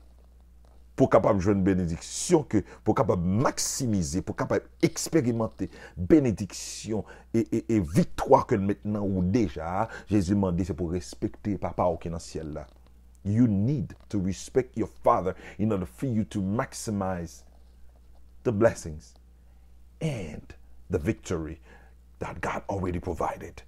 pou w kapab jwenn benediksyon, ke pou w kapab maksimize, pou w kapab eksperimante benediksyon e, e, e viktwa ke l met nan ou deja a, Jezi mande se pou w respekte Papa w ki nan syèl la. You need to respect your Father in order for you to maximize the blessings and the victory that God already provided.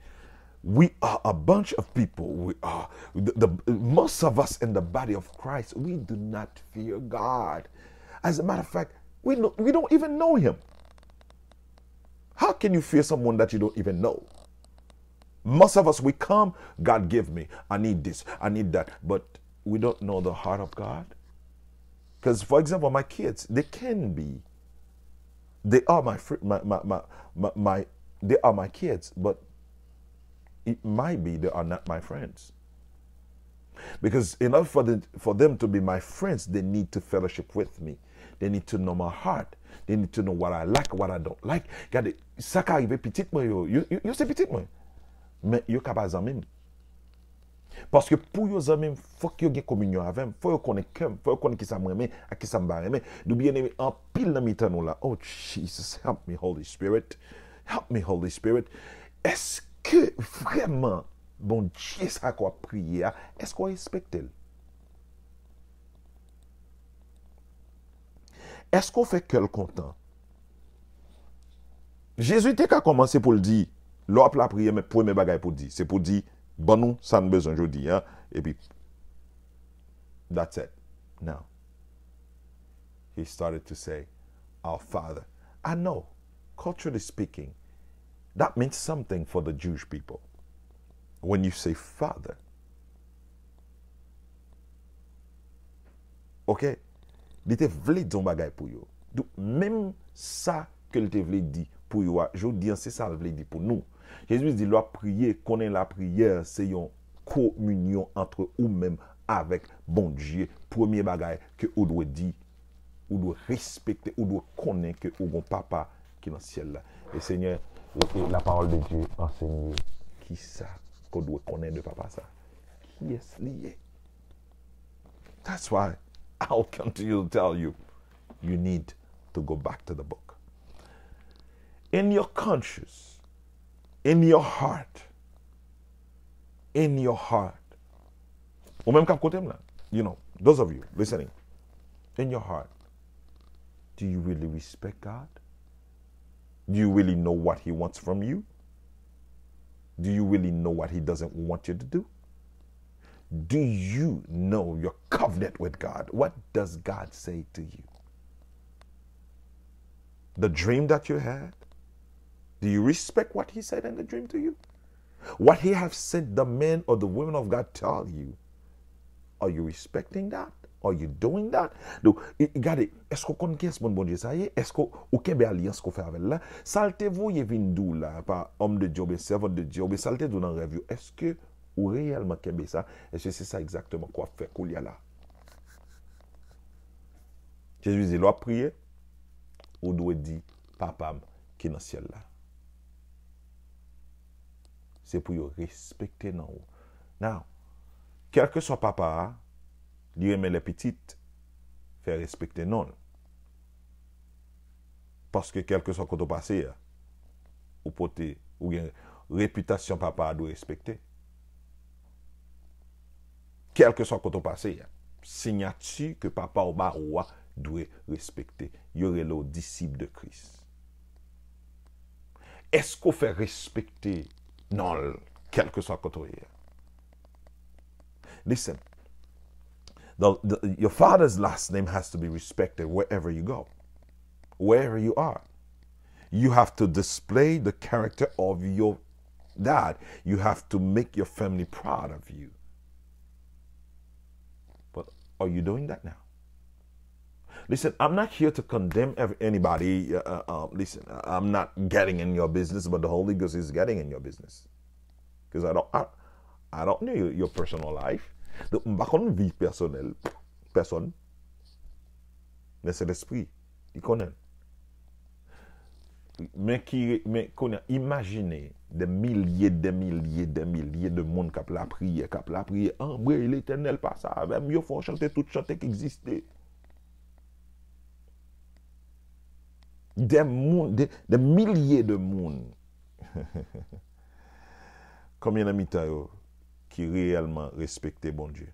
We are a bunch of people. We are the, the most of us in the body of Christ. We do not fear God. As a matter of fact, we know, we don't even know him. How can you fear someone that you don't even know? Most of us, we come, God give me, I need this, I need that, but we don't know the heart of God. Because, for example, my kids, they can be, they are my, fr- my, my, my, my, my, they are my kids, but it might be they are not my friends. Because in order for them, for them to be my friends, they need to fellowship with me. They need to know my heart. They need to know what I like, what I don't like. Gade, sa ka rive pitit mwen yo. Yo, yo, yo se pitit mwen. Men yo ka pa zanmi m. Paske pou yo zanmi m, fòk yo gen kominyon avè m. Fò yo konnen kè m. Fò yo konnen kisa m renmen ak kisa m pa renmen. Nou byeneme anpil nan mitan nou la. Oh, Jesus, help me, Holy Spirit. Help me, Holy Spirit. Èske vrèman Bondye sa ke w ap priye a, èske w respekte l? Èske w fè kè l kontan? Jezi te ka kòmanse pou l di, lè w ap lapriyè, men premye bagay pou w di, se pou w di, ban nou sa n bezwen jodi a, epi that's it. No. He started to say, Our Father. I know, culturally speaking, that means something for the Jewish people. When you say Father, ok? Li te vle di yon bagay pou yo. Donk, menm sa ke l te vle di pou yo a, jodi an, se sa l vle di pou nou. Jezi di, lè w ap priye, konnen lapriyè, se yon kominyon ant ou menm avèk Bondye. Premye bagay ke ou dwe di, ou dwe respekte, ou dwe konnen ke ou gon papa ki nan syèl la. E Senyè, e, e la parole de Dieu ansenye kisa ke w dwe konnen de papa sa. Kiyès li ye? That's why I'll continue to tell you, you need to go back to the book. In your conscience, in your heart, in your heart. Ou menm k ap koute m la, you know, those of you listening, in your heart, do you really respect God? Do you really know what He wants from you? Do you really know what He doesn't want you to do? Do you know your covenant with God? What does God say to you? The dream that you had? Do you respect what He said in the dream to you? What He have sent the man or the woman of God tell you? Are you respecting that? Are you doing that? Donk, gade, èske w konn kiyès moun Bondye sa ye? Èske w kenbe alyans ke w fè avè l la? Sa l te voye vin di w la, pa homme de Dieu oubyen servante de Dieu, oubyen sa l te di w nan rèv yo, èske ou reyèlman kenbe sa? Èske se sa egzakteman ke w ap fè koulye a la? Jezi di, lè w ap priye, ou dwe di, Papa m ki nan syèl la. Se pou yo respekte non w. Now, kèlkeswa papa a, li renmen lè pitit fè respekte non l. Paske kèlkeswa kote w pase a, ou pote, ou gen repitasyon papa a dwe respekte. Kèlkeswa kote w pase a, siyati ke papa w ba ou a dwe respekte. Yo rele w disip de Kris. Èske w fè respekte non l, kèlkeswa kote w ye a? Listen, the, the, your father's last name has to be respected wherever you go, wherever you are. You have to display the character of your dad. You have to make your family proud of you. But are you doing that now? Listen, I'm not here to condemn every, anybody. Uh, uh, uh, listen, I'm not getting in your business, but the Holy Ghost is getting in your business. Because I don't, I, I don't know your, your personal life. Donk, m pa konn vi pèsonèl pèsonn. Men Sentespri, li konnen. Men ki, men kounye a, imajine de milye, de milye, de milye de moun k ap lapriyè, k ap lapriyè, anbre Letènèl, pase avè m, yo fè w chante tout chante ki egziste. De moun, de, de milye de moun. Konbyen nan mitan yo ki reyèlman respekte Bondye?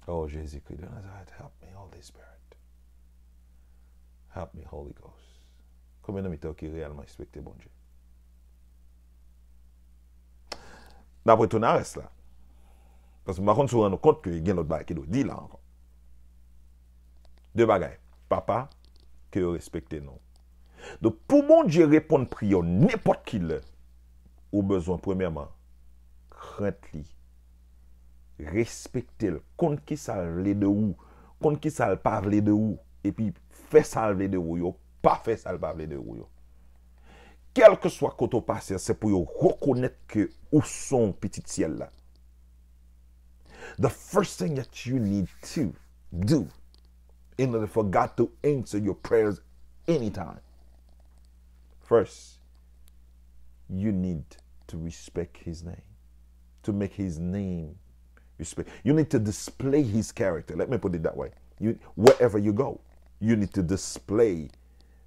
Oh, Jezikri de Nazarèt, help me, Holy Spirit. Help me, Holy Ghost. Konbyen nan mitan yo ki reyèlman respekte Bondye? N ap retounen a rès la. Paske m pa konn si w rann ou kont ke gen lòt bagay ki dwe di la ankò. De bagay. Papa, ke yo respekte non. Donk, pou Bondye reponn priyè w nenpòt ki lè, ou bezwen, premyèman, krent li, respekte l, konn ki sa l vle de ou, konn ki sa l pa vle de ou, epi fè sa l vle de ou yo, pa fè sa l pa vle de ou yo. Kèlkeswa kote w pase, se pou yo rekonèt ke ou se yon pitit syèl la. The first thing that you need to do in order for God to answer your prayers anytime, first, you need to respect his name. To make his name respect. You need to display his character. Let me put it that way. You, wherever you go, you need to display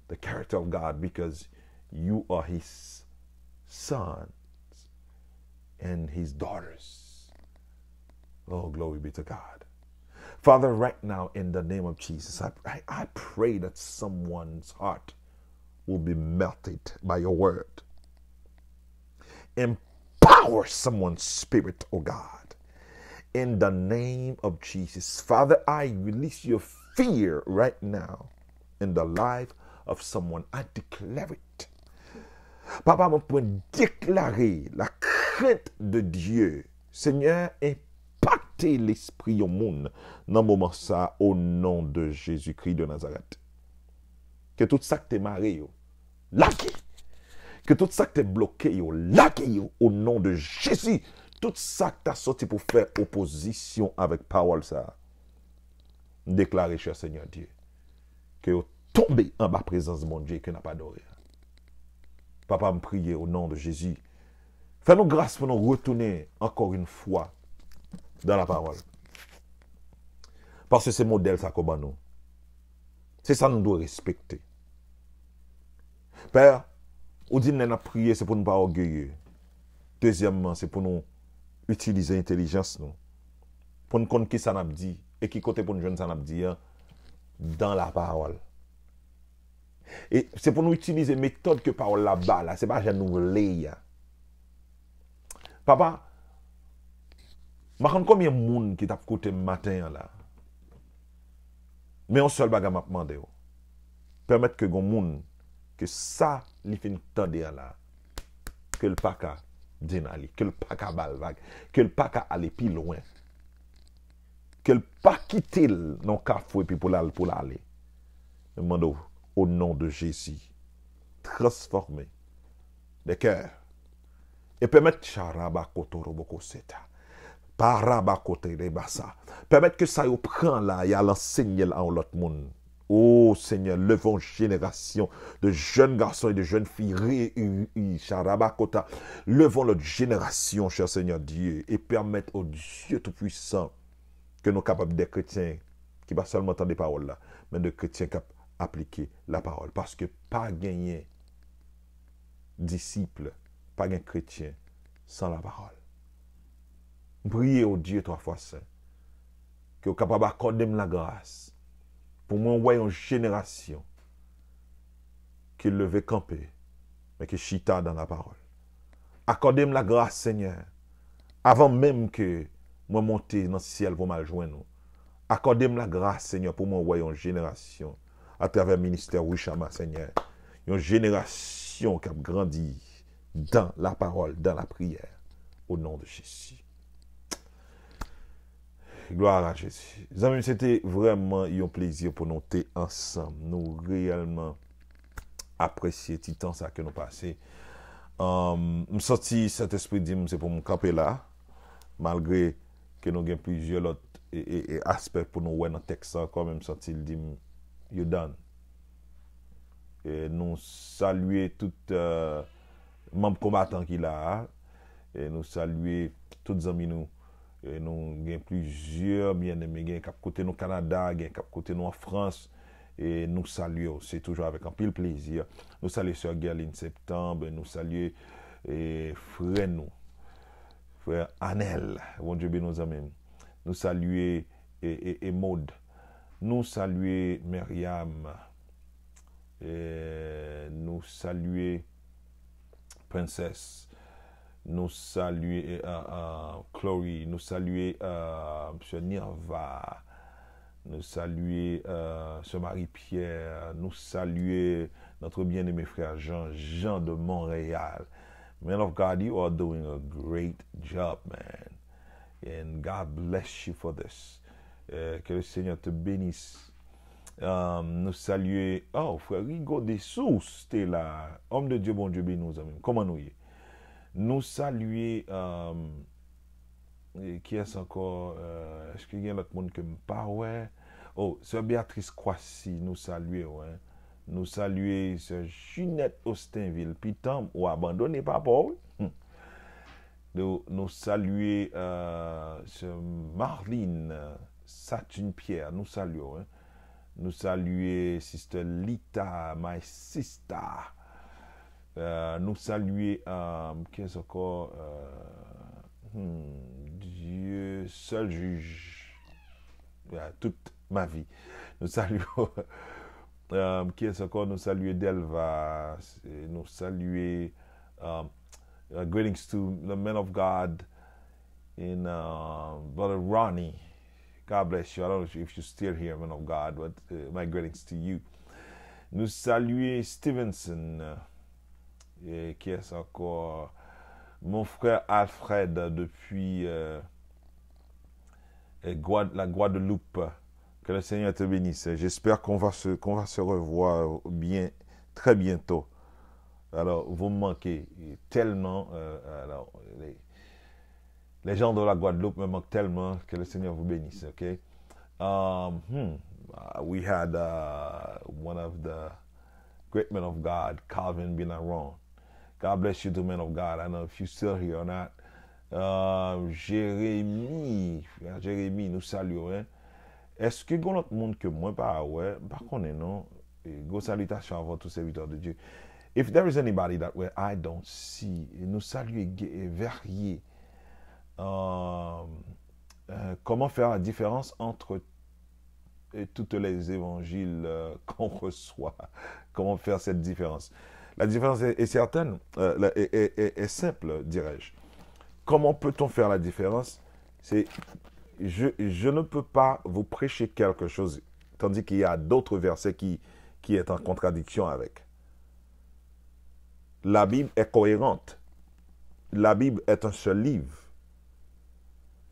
the character of God because you are his sons and his daughters. Oh, glory be to God. Father, right now, in the name of Jesus, I, I, I pray that someone's heart will be melted by your word. Empower someone's spirit, oh God. In the name of Jesus. Father, I release your fear right now in the life of someone. I declare it. Papa, mwen, mwen deklare la crainte de Dieu. Senyè, enpakte lespri yon moun nan moman sa, o non de Jezikri de Nazarèt. Ke tout sa k te mare yo, lage. Ke tout sa k te bloke yo, lage yo, o non de Jezi. Tout sa k ta soti pou fè opozisyon avèk pawòl sa, m deklare, chè Senyè Dye, ke yo tonbe anba prezans Bondye ke n ap adore a. Papa, m priye o non de Jezi. Fè nou gras pou nou retounen encore une fois dans la parole. Paske se modèl sa ke w ban nou. Se sa nou dwe respekte. Pè, ou di n lè n ap priye, se pou nou pa ògeye. Dezyèmman, se pou nou itilize entèlijans nou. Pou n konn ki sa n ap di e ki kote pou n jwenn sa n ap di an dan la pawòl. E se pou nou itilize metòd ke pawòl la ba la, se pa jan nou vle a. Papa, m pa konn konbyen moun ki t ap koute m maten an la. Men yon sèl bagay m ap mande w. Pèmèt ke gon moun, ke sa li fin tande an la, ke l pa ka deny li, ke l pa ka ba l vag, ke l pa ka ale pi lwen, ke l pa kite l nan kafou epi pou l al, pou l ale. M mande w, o non de Jezi, transfòme de kè e pèmèt charaba kotoroboko seta, paraba kote de basa. Pèmèt ke sa yo pran la, y al ansenye l a yon lòt moun. O Senyè, leve yon jenerasyon de jèn gason e de jèn fi, re, i, i, charaba kota. Leve yon lòt jenerasyon, chè Senyè Dye, e pèmèt, o Dye Toupwisan, ke nou kapab de kretyen ki pa sèlman tande pawòl la, men de kretyen k ap aplike la pawòl. Paske pa genyen disip, pa gen kretyen san la pawòl. M priye, o Dye twa fwa sen, ke w kapab akòde m lagras pou mwen wè yon jenerasyon ki leve kanpe, men ki chita dan la pawòl. Akòde m lagras, Senyè, avan menm ke mwen monte nan syèl pou m al jwenn ou. Akòde m lagras, Senyè, pou mwen wè yon jenerasyon, atravè ministè Wichama, Senyè, yon jenerasyon k ap grandi dan la pawòl, dan la priyè, o non de Jezi. Glwa a Jezi. Zanmi m, se te vrèman yon plezi pou nou te ansanm. Nou reyèlman apresye ti tan sa ke nou pase. Anm, m santi Sentespri di m se pou m kanpe la, malgre ke nou gen plizyè lòt e, e, e aspè pou nou wè nan tèks la ankò, men m santi l di m, "You done." E nou salye tout, euh, manm konbatan ki la a. E nou salye tout zanmi nou. E nou gen plizyè byeneme, gen k ap koute nou Kanada, gen k ap koute nou an Frans. E nou salye w. Se toujou avèk anpil plezi. Nou salye sè Guerline Septembre, nou salye, e, frè nou, frè Anel. Bondye beni w, zanmi m. Nou salye, e, e, e Maud. Nou salye Myriam. E nou salye Princess. Nou salye, eh, eh, eh, Chloe, nou salye, eh, Msye Nirva, nou salye, eh, Sè Marie Pierre, nou salye notre bien-aimé frère Jean, Jean de Montréal. Man of God, you are doing a great job, man. And God bless you for this. Eh, que le Seigneur te bénisse. Um, nou salye, oh, frè Rigo Dessources te la. Homme de Dieu, Bondye beni w, zanmi m. Kòman nou ye? Nou salye, um, e kiyès ankò? Eh, èske gen lòt moun ke m pa wè? Oh, sè Beatrice Kwasi, nou salye w, hein. Nou salye sè Junette Austinville. Pitanm, ou abandone papa w, wi. Hmm. Nou, nou salye, eh, sè Marline Satin Pierre, nou salye w, hein. Nou salye Sister Lita, my sister. Eh, nou salye, eh, kiyès ankò? Eh, hmm, Dieu, seul juge. Yeah, toute ma vie. Nou salye w. Eh, kiyès ankò? Nou salye Delva. Nou salye, eh, uh, greetings to the man of God and, uh, Brother Ronnie. God bless you. I don't know if you're still here, man of God, but, uh, my greetings to you. Nou salye Stevenson. Eh, kiyès ankò? Mon frère Alfred depuis, euh, eh, Guad-, la Guadeloupe. Que le Seigneur te bénisse. J'espère qu'on va se, qu'on va se revoir bien, très bientôt. Alors, vous me manquez tellement. Euh, alors, les, les gens de la Guadeloupe me manquent tellement. Que le Seigneur vous bénisse, ok? Um, hmm, uh, we had, uh, one of the great men of God, Calvin Benaron. God bless you too, man of God. I don't know if you still here or not. Uh, Jeremy, Jeremy, nou salye w, hein. Èske gen lòt moun ke mwen pa wè? M pa konnen non. E, gwo salitasyon avè tout sèvitè de Dieu. If there is anybody that way I don't see, nou salye Ge-, Verrier. Um, euh, comment faire la différence entre et toutes les évangiles, euh, qu'on reçoit? Comment faire cette différence? La différence est, est certaine, euh, la- est, est- est- est simple, dirais-je. Comment peut-on faire la différence? C'est, je, je ne peux pas vous prêcher quelque chose, tandis qu'il y a d'autres versets qui, qui est en contradiction avec. La Bible est cohérente. La Bible est un seul livre.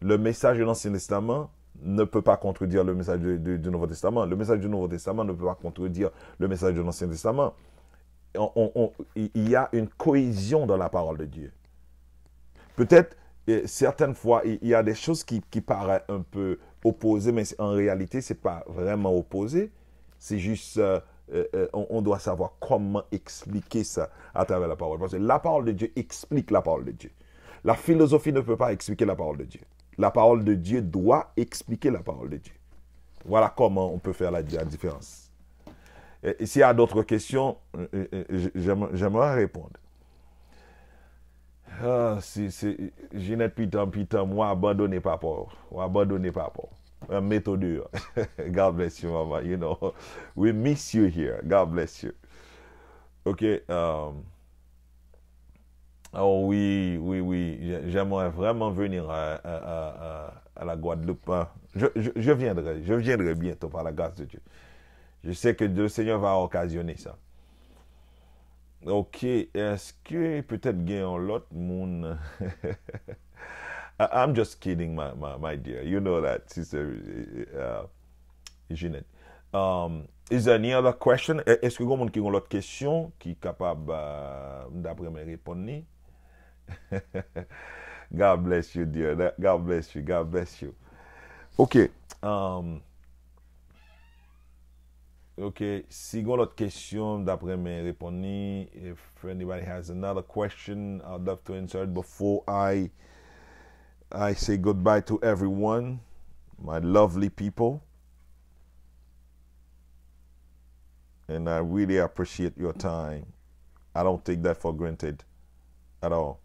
Le message de l'Ancien Testament ne peut pas contredire le message de- de- du Nouveau Testament. Le message du Nouveau Testament ne peut pas contredire le message de l'Ancien Testament. On- on- on- il y a une cohésion dans la parole de Dieu. Peut-être, euh, certaines fois, il il y a des choses qui, qui paraissent un peu opposées, mais en réalité, c'est pas vraiment opposé. C'est juste, euh, euh, euh, on, on doit savoir comment expliquer ça à travers la parole. Parce que la parole de Dieu explique la parole de Dieu. La philosophie ne peut pas expliquer la parole de Dieu. La parole de Dieu doit expliquer la parole de Dieu. Voilà comment on peut faire la, la différence. Et, et s'il y a d'autres questions, euh, euh, euh, j'aimerais répondre. Ah, si, si, Jeanette Pitan, Pitan, w abandone papa w. W abandone papa w. Mete w deyò. God bless you, mama. You know, we miss you here. God bless you. Ok. Um, oh oui, oui, oui. J'aimerais vraiment venir à, à, à, à la Guadeloupe, hein. Je, je, je viendrai. Je viendrai bientôt par la grâce de Dieu. Je sais que le Seigneur va occasionner ça. Ok, èske petèt gen yon lòt moun? I- I'm just kidding, my, my, my dear. You know that, sister, uh, Jeanette. Um, is there any other question? È- Èske gen moun ki gen lòt kesyon ki kapab, uh, daprè mwen, reponn li? God bless you, dear. That- God bless you. God bless you. Ok. Um, Ok, si gen lòt kesyon, daprè mwen reponn li. If anybody has another question, I'd love to answer it before I I say goodbye to everyone, my lovely people. And I really appreciate your time. I don't take that for granted at all.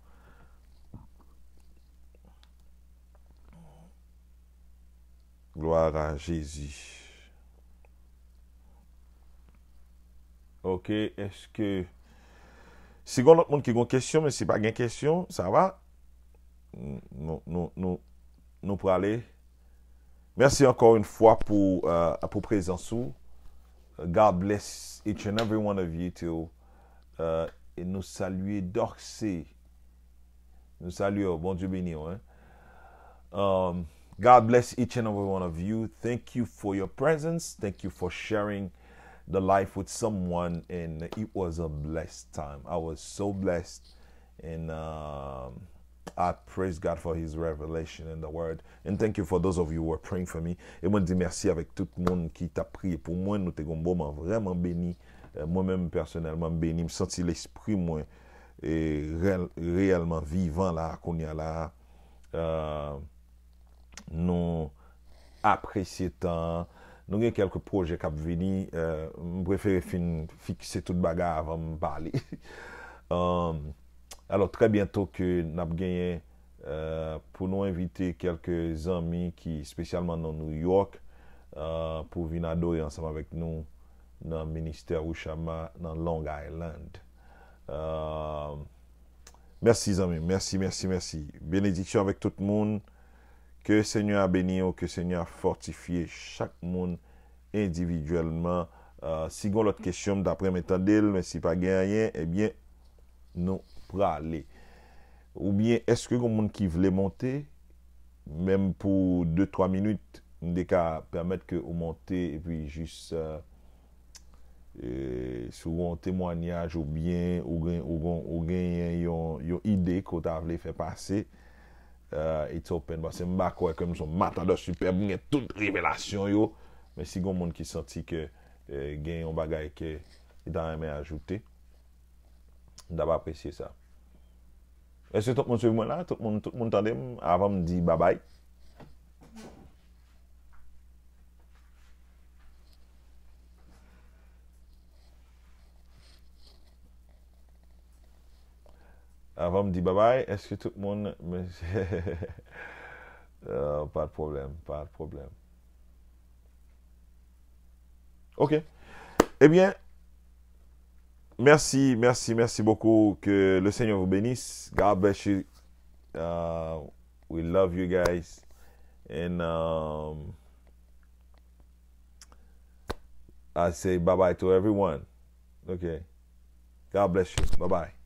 Gloire à Jésus. Ok, èske Si gen lòt moun ki gen kesyon, men si pa gen kesyon, sa va. Nou, nou, nou, nou prale. Mèsi ankò yon fwa pou, euh, pou prezans ou. God bless each and every one of you too. Euh, e nou salye Dorcé. Nou salye w. Bondye beni w, hein. Um, God bless each and every one of you. Thank you for your presence. Thank you for sharing the life with someone. And it was a blessed time. I was so blessed. And um, I praise God for his revelation in the word. And thank you for those of you who are praying for me. E mwen di mèsi avèk tout moun ki t ap priye pou mwen. Nou te gen yon moman vrèman beni. Euh, mwen menm pèsonèlman, m beni. M santi lespri mwen e, reyèl, reyèlman vivan la, kounye a la. Euh, nou apresye tan an. Nou gen kèlke pwojè k ap vini. Euh, m prefere fin fikse tout bagay avan m pale. Euh, alò, trè byento ke n ap genyen, euh, pou nou envite kèlke zanmi ki espesyalman nan New York, euh, pou vin adore ansanm avèk nou nan ministè Rushama nan Long Island. Euh, mèsi, zanmi. Mèsi, mèsi, mèsi. Benediksyon avèk tout moun. Ke Senyè a beni w, ke Senyè a fòtifye chak moun endividyèlman. Euh, si gen lòt kesyon, m ta renmen tande l, men si pa gen anyen, ebyen, nou prale. Oubyen, èske gen moun ki vle monte? Menm pou de, twa minit, m te ka pèmèt ke ou monte epi jis, euh, e, si w gen yon temwayaj oubyen ou gen, ou gen, ou genyen yon, yon ide ke w ta vle fè pase, euh, it's open. Paske m pa kwè ke m se yon matadò sipè, m gen tout revelasyon yo. Men si gen moun ki santi ke, euh, gen yon bagay ke li ta renmen ajoute, m t ap apresye sa. Èske tout moun swiv mwen la? Tout moun, tout moun tande m avan m di babay? Avan m di babay, èske tout moun, men, euh, pa de pwoblèm, pa de pwoblèm. Ok. Ebyen, merci, merci, merci beaucoup. Que le Seigneur vous bénisse. God bless you. Uh, we love you guys. And um, I say bye bye to everyone. Okay. God bless you. Bye bye.